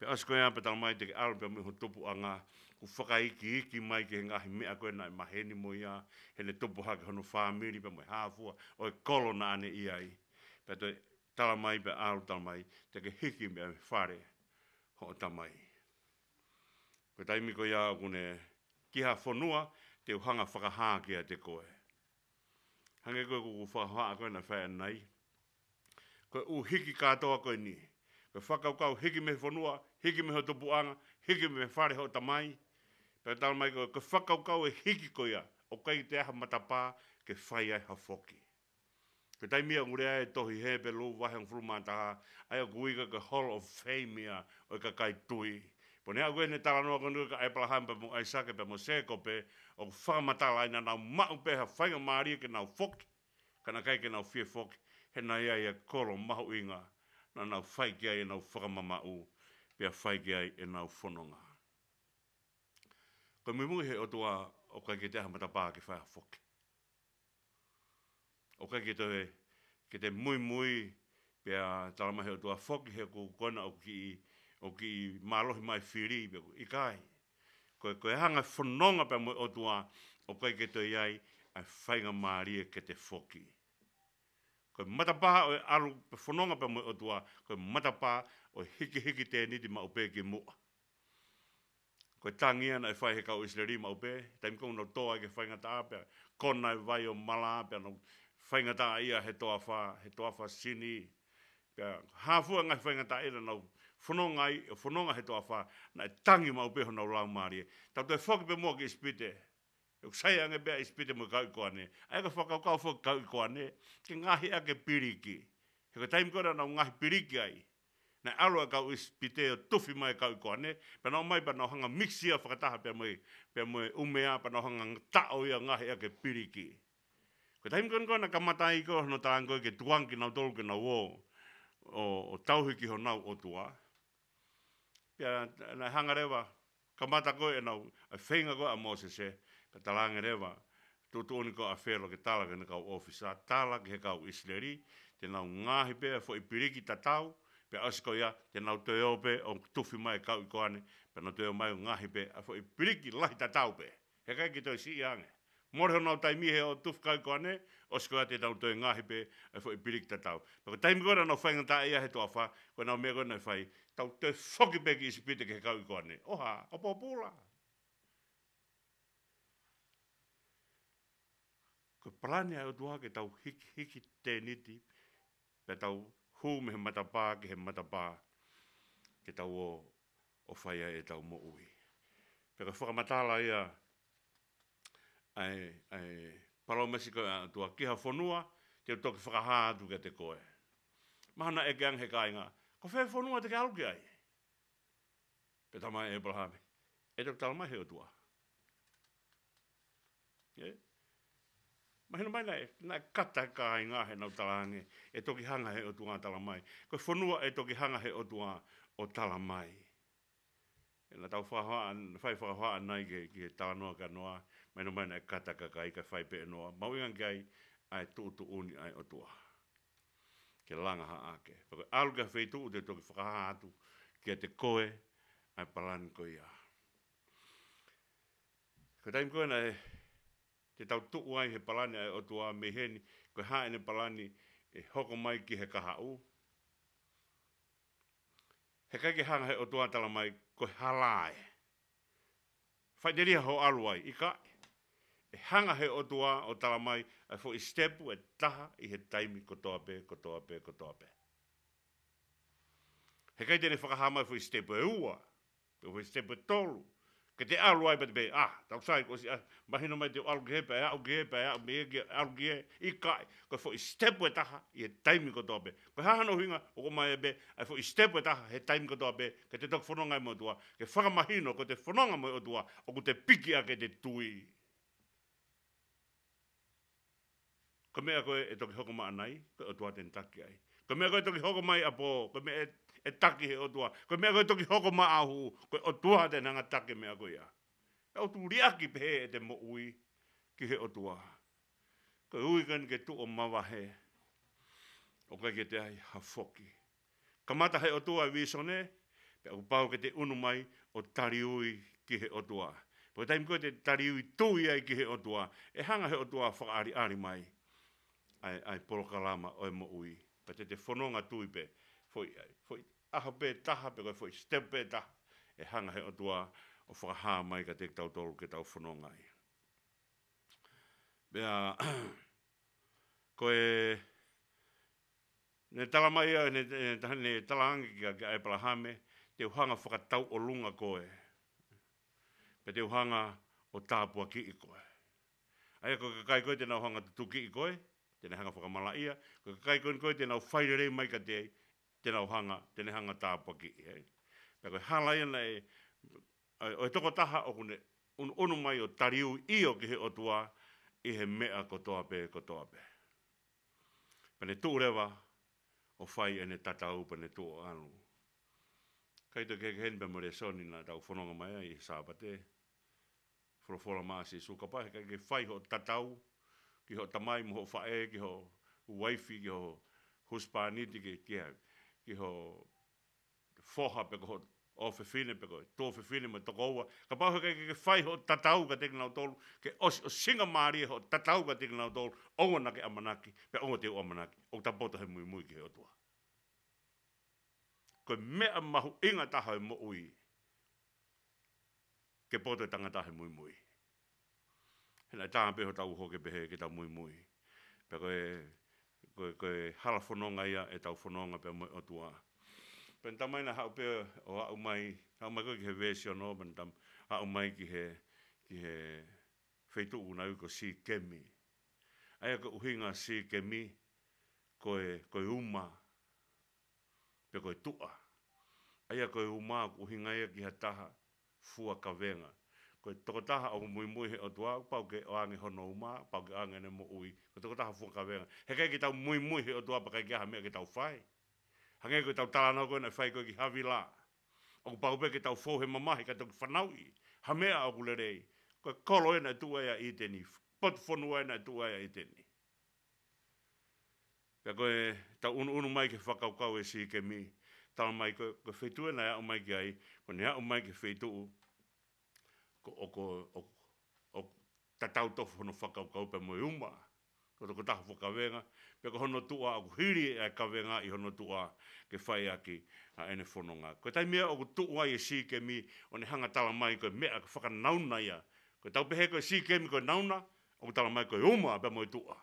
Pea ʻosi ko ia pea tala mai te ke ʻalu pea mo ho tupuʻanga, kuo fakaikiiki mai ki he ngaahi meʻa ko ē naʻe maheni mo ia, heʻene tupu hake hono fāmili pea mo e hā fua ʻo e kolo naʻa ne ʻi ai. Pea toe tala mai pea ʻalu tala mai, te ke hiki mei he fale hoʻo tamai. Ko e taimi ko ia ʻoku ne, ki ha fonua te u hanga fakahā kiate koe. Hangē ko e kuku fakahohaʻa ko ē naʻe fai ʻanenai. Ko e ʻū hiki kātoa ko eni. Ko e fakakaukau hiki mei he fonua, hiki mei ho tupuʻanga, hiki mei he fale hoʻo tamai. Pea tala mai ko e, ko e fakakaukau e hiki ko ia, ʻoku ʻikai toe ʻi ai ha matapā ke fai ai ha foki. Ko e taimi ia ʻoku lea ai e tohi Hepelū vahe hongofulu mā taha, ʻa ia ʻoku ui ko e Hall of Fame ia ʻo e kakai tui. Pea neongo ʻene talanoa ko eni kia ʻĒpalahame pea mo ʻAisake pea mo Sēkope, ʻoku fakamatala ai naʻa nau maʻu pē ha faingamālie ke nau foki, ka naʻe ʻikai ke nau fie foki, he naʻe ʻi ai e kolo mahuʻinga naʻa nau fai ki ai ʻenau fakamamaʻu, pea fai ki ai ʻenau fononga. Ko e muimui he ʻOtua ʻoku ʻikai ke toe ʻi ai ha matapā ke fai ha foki. ʻOku ʻikai ke toe, ke te muimui, pea tala mai he ʻOtua foki he ʻoku ko ena ʻoku kiʻi, ʻoku kiʻi mālohi mai fili, pe ʻoku ʻikai. Ko e, ko e hanga fononga pea mo e ʻOtua, ʻoku ʻikai ke toe ʻi ai ʻa e faingamālie ke te foki. Ko e matapā ʻo e ʻalu pea fononga pea mo e ʻOtua, ko e matapā ʻo e hikihiki tēniti maʻu pē ki muʻa. Ko e tangi ia naʻe fai he kau ʻIsileli maʻu pē, taimi ko ē ʻoku nau tō ai ki he faingataʻa pea kona e vai ʻo Mala pea nau faingataʻaʻia he toafa, he toafa Sini. Pea hā fua e ngaahi faingataʻaʻia naʻa nau fononga ai, ʻo fononga he toafa, naʻe tangi maʻu pē honau laumālie. Tau toe foki pē muʻa ki ʻIsipite. ʻOku sai ange pē ʻa ʻIsipite mo e kau ʻi Koane. ʻA ia ko e fakakaukau foki kau ʻi Koane, ke ngaohi ʻaki e piliki. He ko e taimi ko ē naʻa nau ngaohi piliki ai, naʻe ʻalu ʻa e kau ʻIsipite ʻo tufi mai e kau ʻi Koane, pea nau ō mai pea nau hanga mix ia fakataha pea mo e, pea mo e ʻumea, pea nau hanga taʻo ia ngaohi ʻaki e piliki. Ko e taimi ko ē naʻe kamata ai ko ē hono talaange ko ē ke tukuange kinautolu ke nau ō, ʻo, ʻo tauhi ki honau ʻOtua. Pea naʻe hanga leva, kamata ko ē ʻenau, ʻa e feinga ko ē ʻa Mōsese, pea talaange leva, tuʻutuʻuni ko ē ʻa Felo ke tala ki heʻene kau ʻōfisa, tala ki he kau ʻIsileli, te nau ngaohi pē ʻa e foʻi piliki tatau, pea ʻosi ko ia, te nau toe ō pē ʻo tufi mai e kau ʻi Koane, pea nau toe ō mai ʻo ngaohi pē ʻa e foʻi piliki lahi tatau pē. He ʻikai ke toe siʻi ange. Mole honau taimi he ʻo tufi kau ʻi Koane, ʻosi ko ia te nau toe ngaohi pē ʻa e foʻi piliki tatau. Pea ko e taimi ko ē naʻa nau faingataʻaʻia he toafa, ko ʻenau meʻa ko ē naʻe fai, tau toe foki pē ki ʻIsipite ki he kau ʻi Koane. ʻOha, ʻo pōpula. Ko e palani ʻa e ʻOtua ke tau hikihiki tēniti, pea tau hū mei he matapā ki he matapā, ke tau ō ʻo fai ai ʻetau moʻui. Pea ko e fakamatala ia ʻa e, ʻa e palōmesi ko ē ʻa e ʻOtua, ki ha fonua te u toki fakahā atu kiate koe. Mahalo naʻe ʻeke ange he kāinga, ko fē fonua te ke ʻalu ki ai? Pea talamai ʻe ʻĒpalahame, ʻe toki talamai he ʻOtua. ʻE? Mahino mai naʻe, naʻe kata e kāinga heʻenau talaange, ʻe toki hanga he ʻOtua ʻo talamai. Ko e fonua ʻe toki hanga he ʻOtua ʻo talamai. ʻE naʻa tau fakahoa, fai fakahoa nai ki he, ki he talanoa kia Noa, mahino mai naʻe kata e kakai kae fai pē ʻe Noa. Mahuʻinga ki ai ʻa e tuʻutuʻuni ʻa e ʻOtua. Ke langa haʻake. Pea ko e ʻalu ki ha feituʻu te u toki fakahā atu kiate koe ʻa e palani ko ia. Ko e taimi ko ē naʻe te tau tuʻu ai he palani ʻa e ʻOtua mei heni, ko e hā ʻene palani ʻe hoko mai ki he kahaʻu. Heʻikai ke hanga he ʻOtua ʻo talamai, ko e hala ē. Faʻiteliha hoʻo ʻalu ai, ʻikai. ʻE hanga he ʻOtua ʻo talamai ʻa e foʻi sitepu ʻe taha ʻi he taimi kotoa pē, kotoa pē, kotoa pē. Heʻikai te ne fakahā mai foʻi sitepu ʻe ua, pe foʻi sitepu ʻe tolu. Ke te ʻalu ai pea te pehē, ah, tau sai, kuo ʻosi, ah, mahino mai te u ʻalu ki hē, pea aʻu ki hē, pea aʻu mei hē, ke ʻalu ki hē, ʻikai. Ko e foʻi sitepu ʻe taha, ʻi he taimi kotoa pē. Ko e hā hano ʻuhinga, ʻoku ʻomai pē ʻa e foʻi sitepu ʻe taha he taimi kotoa pē, ke te toki fononga ai mo e ʻOtua, ke fakamahino ko ʻete fononga mo e ʻOtua, ʻoku te piki ʻaki ʻete tui. Ko e meʻa ko ē ʻe toki hoko maʻanai, ko e ʻOtua te ne taki ai. Ko e meʻa ko ē ʻe toki hoko mai ʻapō, ko e meʻa ʻe, ʻe taki he ʻOtua. Ko e meʻa ko ē ʻe toki hoko maʻahu, ko e ʻOtua te ne hanga ʻo taki e meʻa ko ia. ʻE ʻoku liʻaki pehē ʻete moʻui ki he ʻOtua. Ko e ui ko eni ke tuʻu ʻo mavahe, ʻoku ʻikai ke toe ʻi ai ha foki. Kamata he ʻOtua e vīsone, pea ʻoku pau ke te ʻunu mai ʻo taliui ki he ʻOtua. Pea ko e taimi ko ē te taliui tui ai ki he ʻOtua, ʻe hanga he ʻOtua ʻo fakaʻaliʻali mai ʻa e, ʻa e polokalama ʻo e moʻui. Pea te te fononga tui pē, foʻi, foʻi ʻaho pē taha, pe ko e foʻi sitepu pē taha, ʻe hanga he ʻOtua ʻo fakahā mai kiate kitautolu ke tau fononga ai. Pea, ko e, ne talamai ia, ne, ne, ne talaange kia, kia ʻĒpalahame, te u hanga ʻo fakatauʻolunga koe. Pea te u hanga ʻo tāpuakiʻi koe. ʻA ia ko e kakai ko ē te nau hanga ʻo tutukiʻi koe, te ne hanga ʻo fakamalaʻia, ko e kakai ko ē te nau fai lelei mai kiate, te nau hanga, te ne hanga ʻo tāpuakiʻi, ē. Pea ko e hala ia naʻe, ʻo, ʻo e tokotaha ʻoku ne ʻunu, ʻunu mai ʻo taliui ʻio ki he ʻOtua ʻi he meʻa kotoa pē, kotoa pē. Pea ne tuʻu leva ʻo fai ʻene tatau pea ne tuʻu ʻo ʻalu. ʻIkai toe kehekehe heni pea mo e lēsoni naʻa tau fononga mai ai he Sāpate. Folofola mai ʻa Sīsū, kapau heʻikai ke fai hoʻo tatau ki hoʻo tamai mo hoʻo faʻē, ki ho uaifi, ki ho husepāniti, ki, ki, ki ho foha pe ko ho ʻofefine pe ko e tuofefine mo e tokoua. Kapau heʻikai ke fai hoʻo tatau kiate kinautolu, ke ʻosi, ʻosinga mālie hoʻo tatau kiate kinautolu, ʻoua naʻa ke ʻamanaki, pea ʻoua te u ʻamanaki, ʻoku ta poto he muimui ki he ʻOtua. Ko e meʻa mahuʻinga taha ʻo e moʻui, ke poto e tangata he muimui. He naʻe tā pē hotau uho ke pehē ke tau muimui. Pea ko e, ko e, ko e hala fononga ia ʻetau fononga pea mo e ʻOtua. Pea ne talamai naʻa haʻu pē ʻo aʻu mai, aʻu mai ko ē ki he veesi ono, pea ne tam-, aʻu mai ki he, ki he feituʻu naʻe ui ko Sīkemi. ʻA ia ko e ʻuhinga Sīkemi, ko e, ko e uma, pe ko e tuʻa. ʻA ia ko e uma ʻoku ʻuhinga ia ki ha taha fua kavenga. Ko e tokotaha ʻoku muimui he ʻOtua, ʻoku pau ke ʻoange hono uma, pau ke ʻoange ʻene moʻui. Ko e tokotaha fua kavenga. Heʻikai ke tau muimui he ʻOtua pea ʻikai ke ʻi ai ha meʻa ke tau fai. Hangē ko ʻetau talanoa ko ē naʻe fai ko ē ki Havila. ʻOku pau pē ke tau fou he mamahi kae toki fanauʻi ha meʻa ʻoku lelei. Ko e kolo ē naʻe tuʻu ai ʻa ʻĪteni. Potu fonua ē naʻe tuʻu ai ʻa ʻĪteni. Pea ko ʻetau ʻunuʻunu mai ki he fakakaukau ʻa Sīkemi, talamai ko, ko e feituʻu ē naʻe aʻu mai ki ai, ko ʻene aʻu mai ki he feituʻu, ko, ʻoku, ʻoku, ʻoku tatau tofu hono fakakaukau pea mo e uma. Ko e tokotaha fua kavenga, pea ko hono tuʻa ʻoku hili ʻa e kavenga ʻi hono tuʻa ke fai ʻaki ʻa ʻene fononga. Ko e taimi ia ʻoku tuʻu ai ʻa Sīkemi, ʻo ne hanga ʻo talamai ko e meʻa ko e fakanauna ia. Ko ʻetau pehē ko Sīkemi ko e nauna, ʻoku talamai ko e uma pea mo e tuʻa.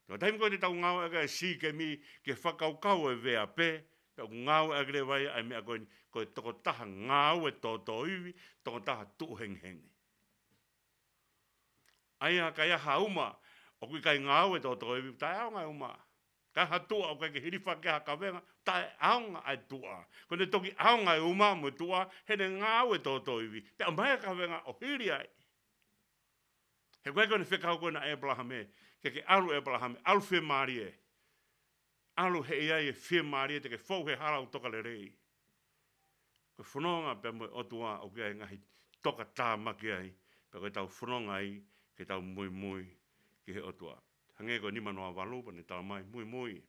Ko e taimi ko ē te tau ngāueʻaki ʻa Sīkemi ki he fakakaukau ʻo e vea pē, pea ʻoku ngāueʻaki leva ia ʻa e meʻa ko eni, ko e tokotaha ngāue tōtōivi, tokotaha tuʻu hengihengi. ʻA ia ka ʻi ai ha uma ʻoku ʻikai ngāue tōtōivi, taʻeʻaonga e uma. Ka ʻi ai ha tuʻa ʻoku ʻikai ke hilifaki ha kavenga, taʻeʻaonga ʻa e tuʻa. Ko ʻene toki ʻaonga e uma mo e tuʻa, heʻene ngāue tōtōivi, pea ʻomai e kavenga ʻo hili ai. He ko e ko ʻene fekau ko ena ʻa ʻĒpalahame, ke ke ʻalu ʻĒpalahame, ʻalu fiemālie. ʻAlu he ʻe ʻi ai e fiemālie te ke fou he hala ʻoku toka lelei. Ko e fononga pea mo e ʻOtua ʻoku ʻi ai e ngaahi tokatāmaki ai, pea ko ʻetau fononga ai ke tau muimui ki he ʻOtua. Hangē ko e nima noa valu, pea ne talamai muimui.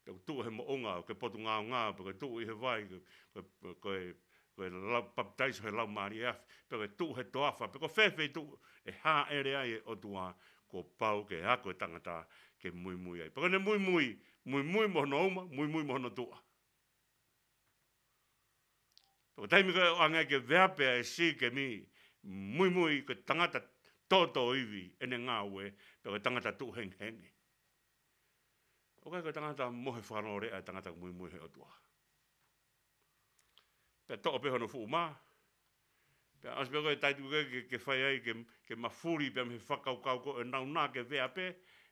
Pea ko e tuʻu he moʻunga, ko e potungāue, pea ko e tuʻu ʻi he vai, ko e, ko e, ko e, ko e lau, papitaiso he Laumālie Afi, pea ko e tuʻu he toafa, pea ko e fēfē tuʻu ʻe hāʻele ai e ʻOtua, kuo pau ke ako e tangata ke muimui ai. Pea ko ʻene muimui, muimui mo hono uma, muimui mo hono tuʻa. Pea ko e taimi ko ē ʻoange ke veape ai ʻe Sikemi, muimui ko e tangata tōtōivi ʻene ngāue, pea ko e tangata tuʻu hengihengi. ʻOku ʻikai ko e tangata mohe fakanōleʻa e tangata muimui he ʻOtua. Pea toʻo pē hono fuʻu mā. Pea ʻosi pē ko e taimi ko ē ke, ke fai ai, ke, ke mafuli pea mei he fakakaukau ko ē ʻoku nau nā ke veape,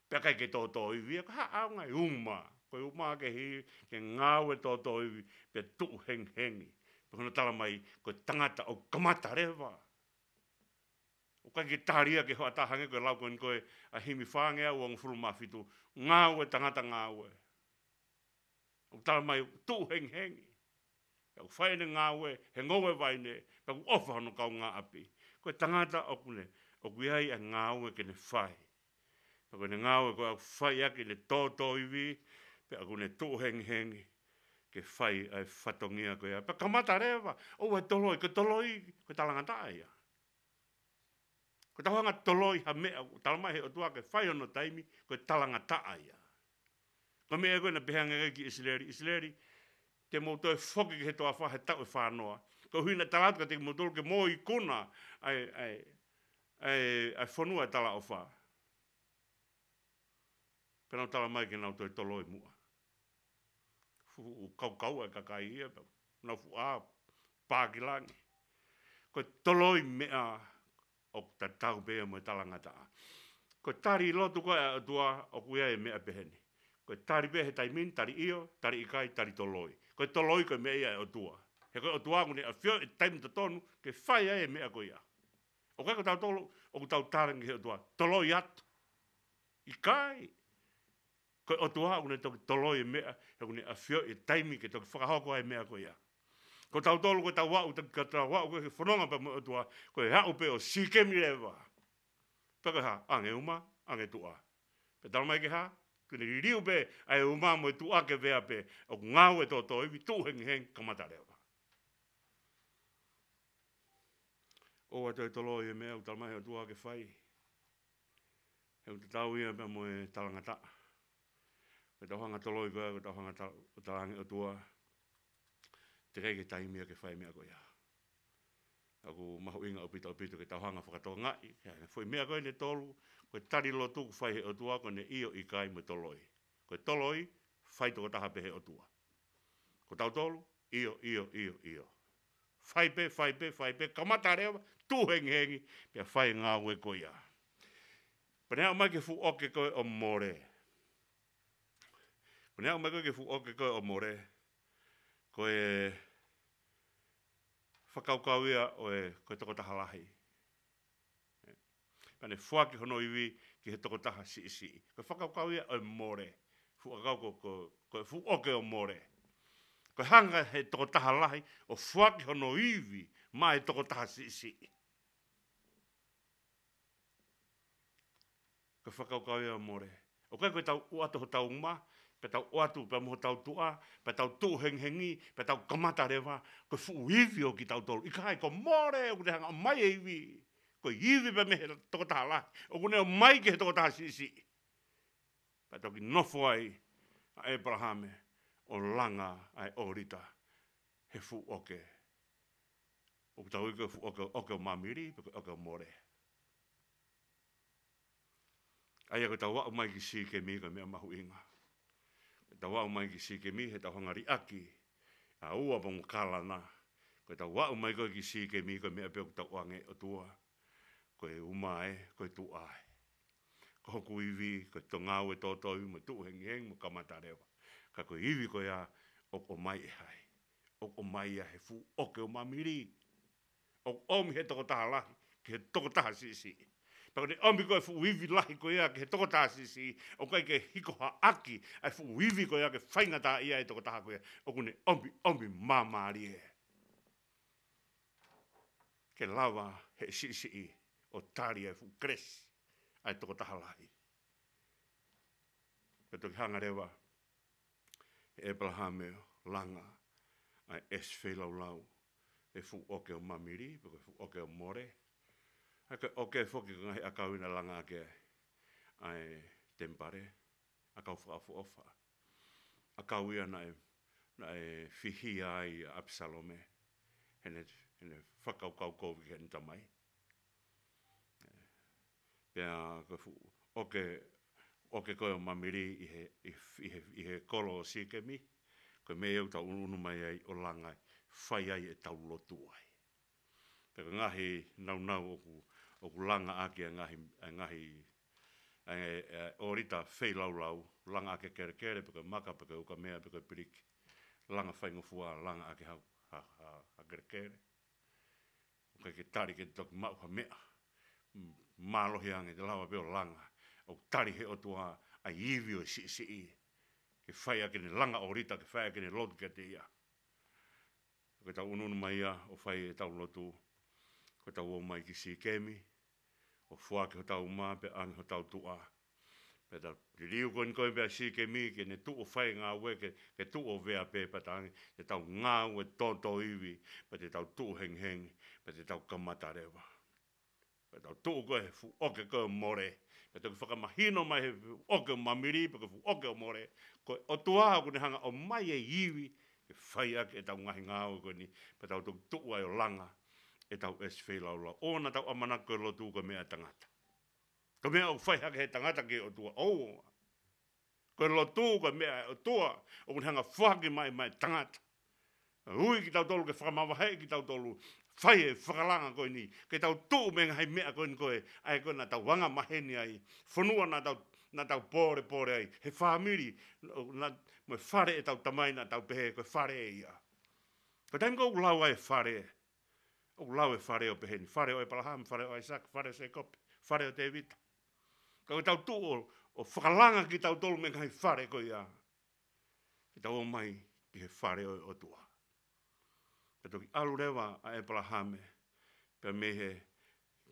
pea ʻikai ke tōtōivi ia, ko e hā ʻaonga e uma. Ko e uma ke hili, ke ngāue tōtōivi, pea tuʻu hengihengi. Pea ko hono talamai, ko e tangata ʻoku kamata leva. ʻOku ʻikai ke tali ia ke hoʻatā hangē ko e lau ko eni ko ē ʻa e himi fāngeau uongofulu mā fitu, ngāue tangata ngāue. ʻOku talamai tuʻu hengihengi. Pea ʻoku fai ʻene ngāue he ngoue vaine, pea ʻoku ʻofa hono kaungāʻapi. Ko e tangata ʻoku ne, ʻoku ʻi ai e ngāue ke ne fai. Pea ko ʻene ngāue ko ē ʻoku fai ʻaki ʻene tōtōivi, pea ʻoku ne tuʻu hengihengi ke fai ʻa e fatongia ko ia. Pea kamata leva, ʻoua ʻe toloi, ko e toloi, ko e talangataʻa ia. Ko ʻetau hanga toloi ha meʻa, talamai he ʻOtua ke fai hono taimi, ko e talangataʻa ia. Ko e meʻa ko ē naʻe pehē ange ki ʻIsileli, ʻIsileli, te mou toe foki ki he toafa he taʻu ʻe fānoa. Koeʻuhi naʻe tala atu kiate kimoutolu ke mou ikuna ʻa e, ʻa e, ʻa e, ʻa e fonua ʻo e talaʻofa. Pea nau talamai ke nau toe toloi muʻa. Fuʻu kaukau e kakai ia, pea nau fuʻu ʻā pā ki langi. Ko e toloi meʻa ʻoku tatau pē ia mo e talangataʻa. Ko e tali lotu ko ē ʻa e ʻOtua ʻoku ʻi ai e meʻa peheni. Ko e tali pē he taimi ni, tali ʻio, tali ʻikai, tali toloi. Ko e toloi ko e meʻa ia ʻa e ʻOtua. He ko e ʻOtua ʻoku ne ʻafioʻi e taimi totonu ke fai ai e meʻa ko ia. ʻOku ʻikai ko tautolu ʻoku tau tali ange ki he ʻOtua, toloi atu. ʻIkai. Ko e ʻOtua ʻoku ne toki toloi e meʻa, he ʻoku ne ʻafioʻi e taimi ke toki fakahoko ai e meʻa ko ia. Ko tautolu ko ʻetau aʻu, ta-, ka tau aʻu ko e fononga pea mo e ʻOtua, ko e aʻu pē ʻo Sikemi leva. Pea ko e hā, ʻoange uma, ʻoange tuʻa. Pea talamai ke hā, ke ne liliu pē ʻa e uma mo e tuʻa ke veape, ʻoku ngāue tōtōivi, tuʻu hengihengi, kamata leva. ʻOua toe toloi e meʻa ʻoku talamai he ʻOtua ke fai. He ʻoku tatau ia pea mo e talangataʻa. Ko ʻetau hanga toloi ko ē, ko ʻetau hanga ta-, ʻo talaange ʻOtua, teʻeki ai ke taimi ia ke fai e meʻa ko ia. ʻOku mahuʻinga ʻaupito, ʻaupito ke tau hanga fakatokangaʻi, he foʻi meʻa ko eni ʻe tolu, ko e tali lotu ʻoku fai he ʻOtua, ko ʻene ʻio, ʻikai mo e toloi. Ko e toloi, fai tokotaha pē he ʻOtua. Ko tautolu, ʻio, ʻio, ʻio, ʻio. Fai pē, fai pē, fai pē, kamata leva, tuʻu hengihengi, pea fai e ngāue ko ia. Pea ne aʻu mai ki he fuʻu ʻoke ko ē ʻo Mole. Pea ne aʻu mai ko ē ki he fuʻu ʻoke ko ē ʻo Mole. Ko e fakakaukau ia ʻo e, ko e tokotaha lahi. Pea ne foaki hono ivi ki he tokotaha siʻisiʻi. Ko e fakakaukau ia ʻo e Mole. Fuʻu ʻakau ko, ko, ko e fuʻu ʻoke ʻo Mole. Ko e hanga he tokotaha lahi ʻo foaki hono ivi maʻa e tokotaha siʻisiʻi. Ko e fakakaukau ia ʻo Mole. ʻOku ʻikai ko ʻetau ʻoatu hotau uma, pea tau ʻoatu pea mo hotau tuʻa, pea tau tuʻu hengihengi, pea tau kamata leva, ko e fuʻu ivi ʻo kitautolu. ʻIkai, ko Mole ʻoku ne hanga ʻomai e ivi. Ko e ivi pea mei he tokotaha lahi, ʻoku ne ʻomai ki he tokotaha siʻisiʻi. Pea toki nofo ai ʻa ʻĒpalahame ʻo langa ʻa e ʻōlita he fuʻu ʻoke. ʻOku tau ui ko e fuʻu ʻoke, ʻoke ʻo Mamili, pe ko e ʻoke ʻo Mole. ʻA ia ko ʻetau aʻu mai ki Sikemi ko e meʻa mahuʻinga. Ko ʻetau aʻu mai ki Sikemi, heʻetau hanga liʻaki ʻa ua pea mo Kalana. Ko ʻetau aʻu mai ko ē ki Sikemi ko e meʻa pē ʻoku tau ʻoange ʻOtua. Ko e uma ē, ko e tuʻa ē. ko hoku ivi, ko e ngāue tōtōivi mo e tuʻu hengihengi mo kamata leva. Ka ko e ivi ko ia ʻoku ʻomai ʻe hai? ʻOku ʻomai ia he fuʻu ʻoke ʻo Mamili. ʻOku ʻomi he tokotaha lahi ki he tokotaha siʻisiʻi. Pea ko ʻene ʻomi ko ē fuʻu ivi lahi ko ia ki he tokotaha siʻisiʻi, ʻoku ʻikai ke hiko haʻaki ʻa e fuʻu ivi ko ia ke faingataʻaʻia e tokotaha ko ia. ʻOku ne ʻomi, ʻomi māmālie ke lava he siʻisiʻi ʻo tali ʻa e fuʻu kelesi ʻa e tokotaha lahi. Pea toki hanga leva ʻe ʻEpalahame ʻo langa ʻa e ʻesi feilaulau he fuʻu ʻoke ʻo Mamili, pe ko e fuʻu ʻoke ʻo Mole. ʻA ia ko e ʻoke foki ko e ngaahi ʻakau ia naʻe langa ʻaki ʻa e temipale, ʻakau fakaʻofoʻofa. ʻAkau ia naʻe, naʻe fihia ai ʻa ʻApisalome heʻene, heʻene fakakaukau kovi ki heʻene tamai. Pea ko e fuʻu ʻoke, ʻoke ko ē ʻo Mamili ʻi he, ʻi, ʻi he, ʻi he kolo ʻo Sikemi, ko e meʻa ia ʻoku tau ʻunuʻunu mai ai ʻo langa ai, fai ai ʻetau lotu ai. Pea ko e ngaahi nāunau ʻoku, ʻoku langa ʻaki ʻa e ngaahi, ʻa e ngaahi, ʻa e, ʻa e ʻōlita feilaulau, langa ʻaki e kelekele, pe ko e maka, pe ko e ukamea, pe ko e piliki. Langa faingofua, langa ʻaki ha, ha, ha, ha kelekele. ʻOku ʻikai ke tali ke toki maʻu ha meʻa. M-, mālohi ange, te lava pē ʻo langa. ʻOku tali he ʻOtua ʻa e ivi ʻo e siʻisiʻi. Ke fai ʻaki ʻene langa ʻōlita, ke fai ʻaki ʻene lotu kiate ia. Ko ʻetau ʻunuʻunu mai ia ʻo fai ʻetau lotu. Ko ʻetau ō mai ki Sikemi, ʻo foaki hotau uma pea ʻoange hotau tuʻa. Pea tau liliu ko eni ko ē pea Sikemi ke ne tuʻu ʻo fai e ngāue ke, ke tuʻu ʻo vea pē pea tau ʻoange, te tau ngāue tōtōivi, pea te tau tuʻu hengihengi, pea te tau kamata leva. Pea tau tuʻu ko ē he fuʻu ʻoke ko ē ʻo Mole. Pea toki fakamahino mai he fuʻu ʻoke ʻo Mamili, pe ko e fuʻu ʻoke ʻo Mole. Ko e ʻOtua ʻoku ne hanga ʻo ʻomai e ivi, ke fai ʻaki ʻetau ngaahi ngāue ko eni. Pea tau toki tuʻu ai ʻo langa ʻetau ʻesi feilaulau. ʻOua naʻa tau ʻamanaki ko e lotu ko e meʻa ʻa e tangata. Ko e meʻa ʻoku fai hake he tangata ki he ʻOtua. ʻOua. Ko e lotu, ko e meʻa ʻa e ʻOtua, ʻoku ne hanga ʻo foaki mai maʻa e tangata. Ui kitautolu ke fakamavaheʻi kitautolu, fai e fakalanga ko eni, ke tau tuʻu mei he ngaahi meʻa ko eni ko ē, ʻa ē ko ē naʻa tau angamaheni ai, fonua naʻa tau, naʻa tau pōlepole ai, he fāmili, naʻa, mo e fale ʻetau tamai naʻa tau pehē ko e fale ia. Ko e taimi ko ē ʻoku lau ai e fale, ʻoku lau e fale ʻo pehē ni, fale ʻo ʻEpalahame, fale ʻo ʻAisake, fale ʻo Sēkope, fale ʻo Tēvita. Ka ʻoku tau tuʻu ʻo, ʻo fakalanga kitautolu mei he ngaahi fale ko ia. Ke tau ō mai ki he fale ʻo e ʻOtua. Pea toki ʻalu leva ʻa ʻEpalahame, pea mei he,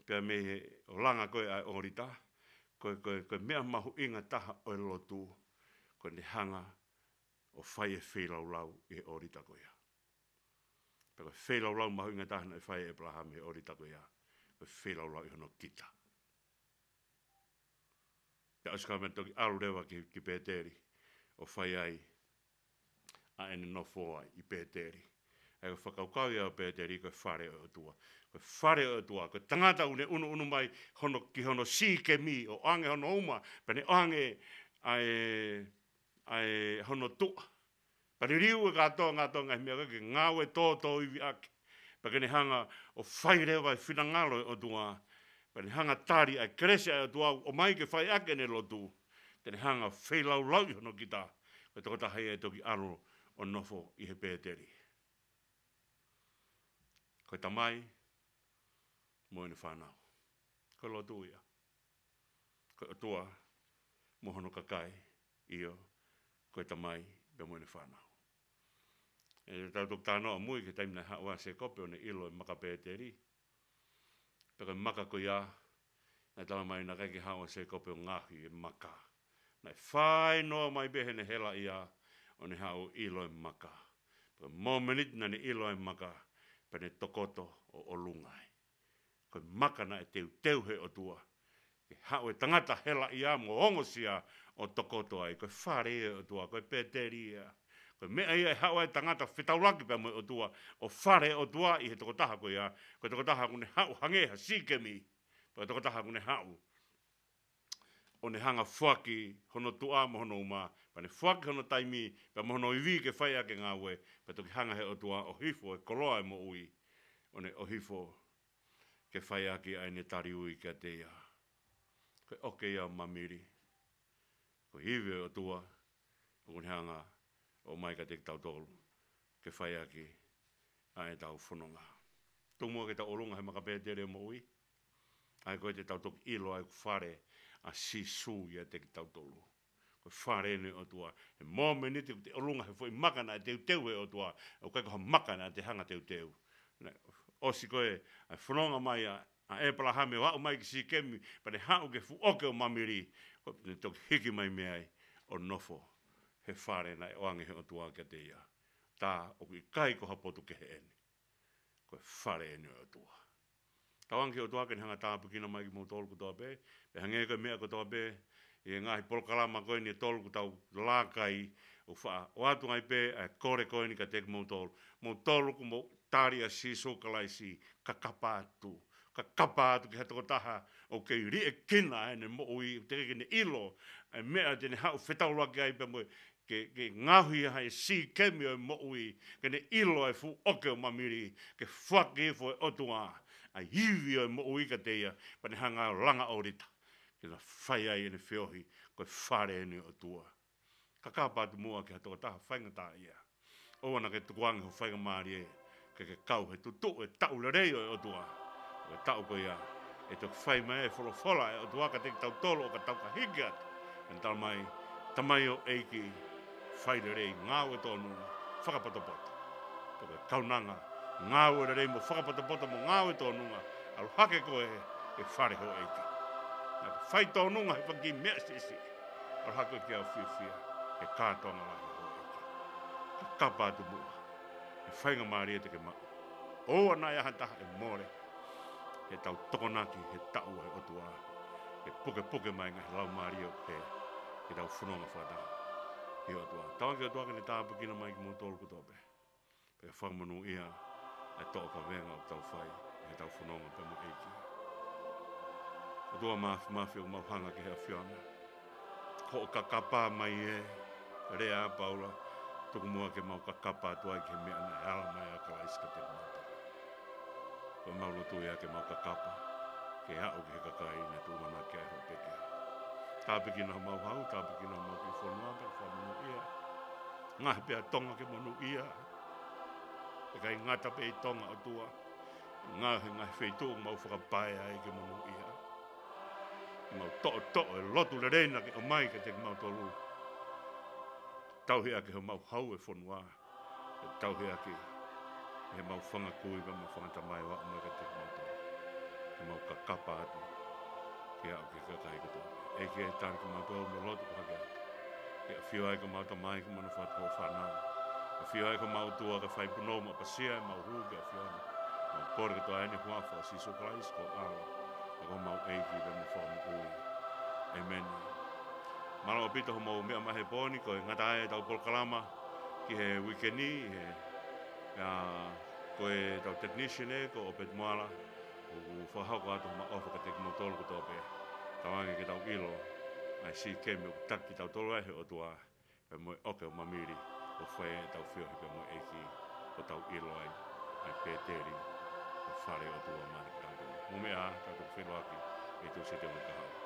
pea mei he ʻo langa ko ē ʻa e ʻōlita, ko e, ko e, ko e meʻa mahuʻinga taha ʻo e lotu, ko ʻene hanga ʻo fai e feilaulau ʻi he ʻōlita ko ia. Pea ko e feilaulau mahuʻinga taha naʻe fai ʻe ʻEpalahame he ʻōlita ko ia, ko e feilaulau ʻi hono kita. Pea ʻosi ko ia pea toki ʻalu leva ki, ki Pēteli, ʻo fai ai ʻa ʻene nofo ai ʻi Pēteli. ʻA ia ko e fakakaukau ia ʻo Pēteli ko e fale ʻo e ʻOtua. Ko e fale ʻo e ʻOtua, ko e tangata ʻoku ne ʻunuʻunu mai hono, ki hono Sikemi, ʻo ʻoange hono uma, pea ne ʻoange ʻa e, ʻa e hono tuʻa. Pea liliu e kātoa, kātoa ngaahi meʻa ko ē ke ngāue tōtōivi ʻaki. Pea ke ne hanga ʻo fai leva e finangalo ʻo e ʻOtua. Pea ne hanga ʻo tali ʻa e kelesi ʻa e ʻOtua ʻoku ʻomai ke fai ʻaki ʻene lotu. Te ne hanga ʻo feilaulauʻi hono kita. Ko e tokotaha ia ʻe toki ʻalu ʻo nofo ʻi he Pēteli. Ko e tamai mo ʻene fānau. Ko e lotu ia. Ko e ʻOtua mo hono kakai, ʻio, ko e tamai pea mo ʻene fānau. ʻE tau toki talanoa ʻamui ki he taimi naʻe haʻu ai ʻa Sēkope ʻo ne ʻilo e maka Pēteli. Pea ko e maka ko ia, naʻe talamai naʻe ʻikai ke haʻu ʻa Sēkope ʻo ngaohi e maka. Naʻe fai noa mai pē heʻene helaʻia ʻo ne haʻu ʻo ʻilo e maka. Pea ko e mōmeniti naʻa ne ʻilo e maka, pea ne tokoto ʻo ʻolunga ai. Ko e maka naʻe teuteu he ʻOtua ke haʻu e tangata helaʻia mo ongosia ʻo tokoto ai. Ko e fale ʻo e ʻOtua, ko e Pēteli ia. Ko e meʻa ia ʻe haʻu ai e tangata fetaulaki pea mo e ʻOtua, ʻo fale ʻOtua ʻi he tokotaha ko ia. Ko e tokotaha ʻoku ne haʻu hangē ha Sikemi. Ko e tokotaha ʻoku ne haʻu ʻo ne hanga ʻo foaki hono tuʻa mo hono uma, pea ne foaki hono taimi, pea mo hono ivi ke fai ʻaki e ngāue, pea toki hanga he ʻOtua ʻo hifo e koloa e moʻui, ʻo ne ʻohifo ke fai ʻaki ʻa ʻene tali ui kiate ia. Ko e ʻoke ia ʻo mamili. Ko e ivi ʻo e ʻOtua ʻoku ne hanga ʻo ʻomai kiate kitautolu ke fai ʻaki ʻa ʻetau fononga. Tuku muʻa ke tau ʻolunga he maka pēteli ʻo e moʻui, ʻa ia ko ē te tau toki ʻilo ai ʻoku fale ʻa Sīsū ʻiate kitautolu. Ko e fale eni ʻo e ʻOtua. He mōmeniti ʻoku te ʻolunga he foʻi maka naʻe teuteu ʻe he ʻOtua, ʻoku ʻikai ko ha maka naʻa te hanga ʻo teuteu. Naʻe ʻosi ko ē ʻa e fononga mai ʻa, ʻa ʻĒpalahame ʻo aʻu mai ki Sīkemi, pea ne haʻu ki he fuʻu ʻoke ʻo mamili, ko ʻene toki hiki mai mei ai ʻo nofo he fale naʻe ʻoange ʻe he ʻOtua kiate ia. Tā ʻoku ʻikai ko ha potu kehe eni. Ko e fale eni ʻo e ʻOtua. Tauange ki he ʻOtua ke ne hanga ʻo tāpuekina mai kimoutolu kotoa pē, pea hangē ko e meʻa kotoa pē ʻi he ngaahi polokalama ko eni ʻe tolu kuo tau laka ai, ʻoku faʻa ʻoatu ai pē ʻa e kole ko eni kiate kimoutolu. Moutolu ʻoku mou tali ʻa Sīsū Kalaisi, kakapa atu. Kakapa atu ki ha tokotaha ʻoku kei liʻekina ʻene moʻui, teʻeki ke ne ʻilo ʻa e meʻa te ne haʻu ʻo fetaulaki ai pea mo e ke, ke ngaohi ʻa e Sīkemi ʻo e moʻui, ke ne ʻilo ʻa e fuʻu ʻoke ʻo mamili, ke foaki hifo ʻe he ʻOtua ʻa e ivi ʻo e moʻui kiate ia, pea ne hanga ʻo langa ʻōlita, ke na fai ai ʻene feohi, ko e fale eni ʻo e ʻOtua. Kakapa atu muʻa ki ha tokotaha faingataʻaʻia. ʻOua naʻa ke tukuange ho faingamālie ke ke kau he tutuʻu e taʻu lelei ʻo e ʻOtua. Ko e taʻu ko ia ʻe toki fai mai e folofola ʻa e ʻOtua kiate kitautolu ʻo ka tau ka hiki atu. ʻE tala mai, Tamai ʻo ʻEiki, fai lelei, ngāue tōnunga, fakapotopoto. Pea ko e kaunanga, ngāue lelei mo fakapotopoto mo ngāue tōnunga, ʻalu hake koe ki he fale ho ʻEiki. Naʻa ke fai tōnunga he fanga kiʻi meʻa siʻisiʻi, ʻalu hake koe ki he ʻao fiefia, he kātoanga lahi ho ʻEiki. Kakapa atu muʻa he faingamālie te ke maʻu. ʻOua naʻa ʻi ai ha taha ʻe mole heʻetau tokonaki he taʻu ʻo e ʻOtua, ke pukepuke mai ngaahi laumālie ʻoku pehē ke tau fononga fakataha ki he ʻOtua. Tauange ki he ʻOtua ke ne tāpuekina mai kimoutolu kotoa pē, pea fakamonūʻia ʻa e toʻo kavenga ʻoku tau fai ʻi heʻetau fononga pea mo e ʻEiki. ʻOtua Māfimafi, ʻoku mau hanga ki he ʻAfiona. Ko hoʻo kakapa mai ē, lea ʻa Paula, tuku muʻa ke mau kakapa atu ai ki he meʻa naʻe ala mai ai ʻa Kalaisi kiate kimautolu. Ko ʻemau lotu ia ke mau kakapa, ke aʻu ki he kakai naʻe tuʻumanaki ai hoʻo pekia. Tāpuekina homau hau, tāpuekina homau kiʻi fonua, pea fakamonūʻia. Ngaohi pē ʻa Tonga ke monūʻia. ʻIkai ngata pē ʻi Tonga, ʻOtua. Ngaohi e ngaahi feituʻu ʻoku mau fakapae ai ke monūʻia. Mau toʻotoʻo e lotu lelei naʻa ke ʻomai kiate kimautolu. Tauhi ʻaki homau hau e fonua. Ke tauhi ʻaki ʻe heʻemau fanga kui pea mo e fanga tamai ʻo aʻu mai kiate kimautolu. Ke mau kakapa atu ke aʻu ki he kakai kotoa. ʻEiki, ʻe tali kimautolu mo e lotu ʻoku hake atu. Ke ʻafio ai ko homau tamai, ko homau fatu, ko e fānau. ʻAfio ai ko homau ʻOtua ke fai punou mo ʻapasia ʻemau hū ki he ʻAfiona. Mau kole kotoa ʻi he huafa ʻo Sīsū Kalaisi ko ho ʻAlo, ko homau ʻEiki pea mo e Fakamoʻui. ʻĒmeni. Mālō ʻaupito hoʻomou meʻa mai he pō ni, ko e ngata ai ʻetau polokalama ki he uike ni, he, ʻa, ko ʻetau technician ē, ko ʻOpeti Moala, ʻoku fakahoko atu hono ʻofa kiate kimoutolu kotoa pē. Tauange ke tau ʻilo ʻa e Sīkemi ʻoku taki kitautolu ai ʻe he ʻOtua, pea mo e ʻoke ʻo mamili, ʻo fai ai ʻetau feohi pea mo e ʻEiki, ʻo tau ʻilo ai ʻa e pēteli, ʻo fale ʻo e ʻOtua maʻa kitautolu. Mou meʻa ā, tau toki feʻiloaki ʻi he Tūsite ʻo e kahaʻu.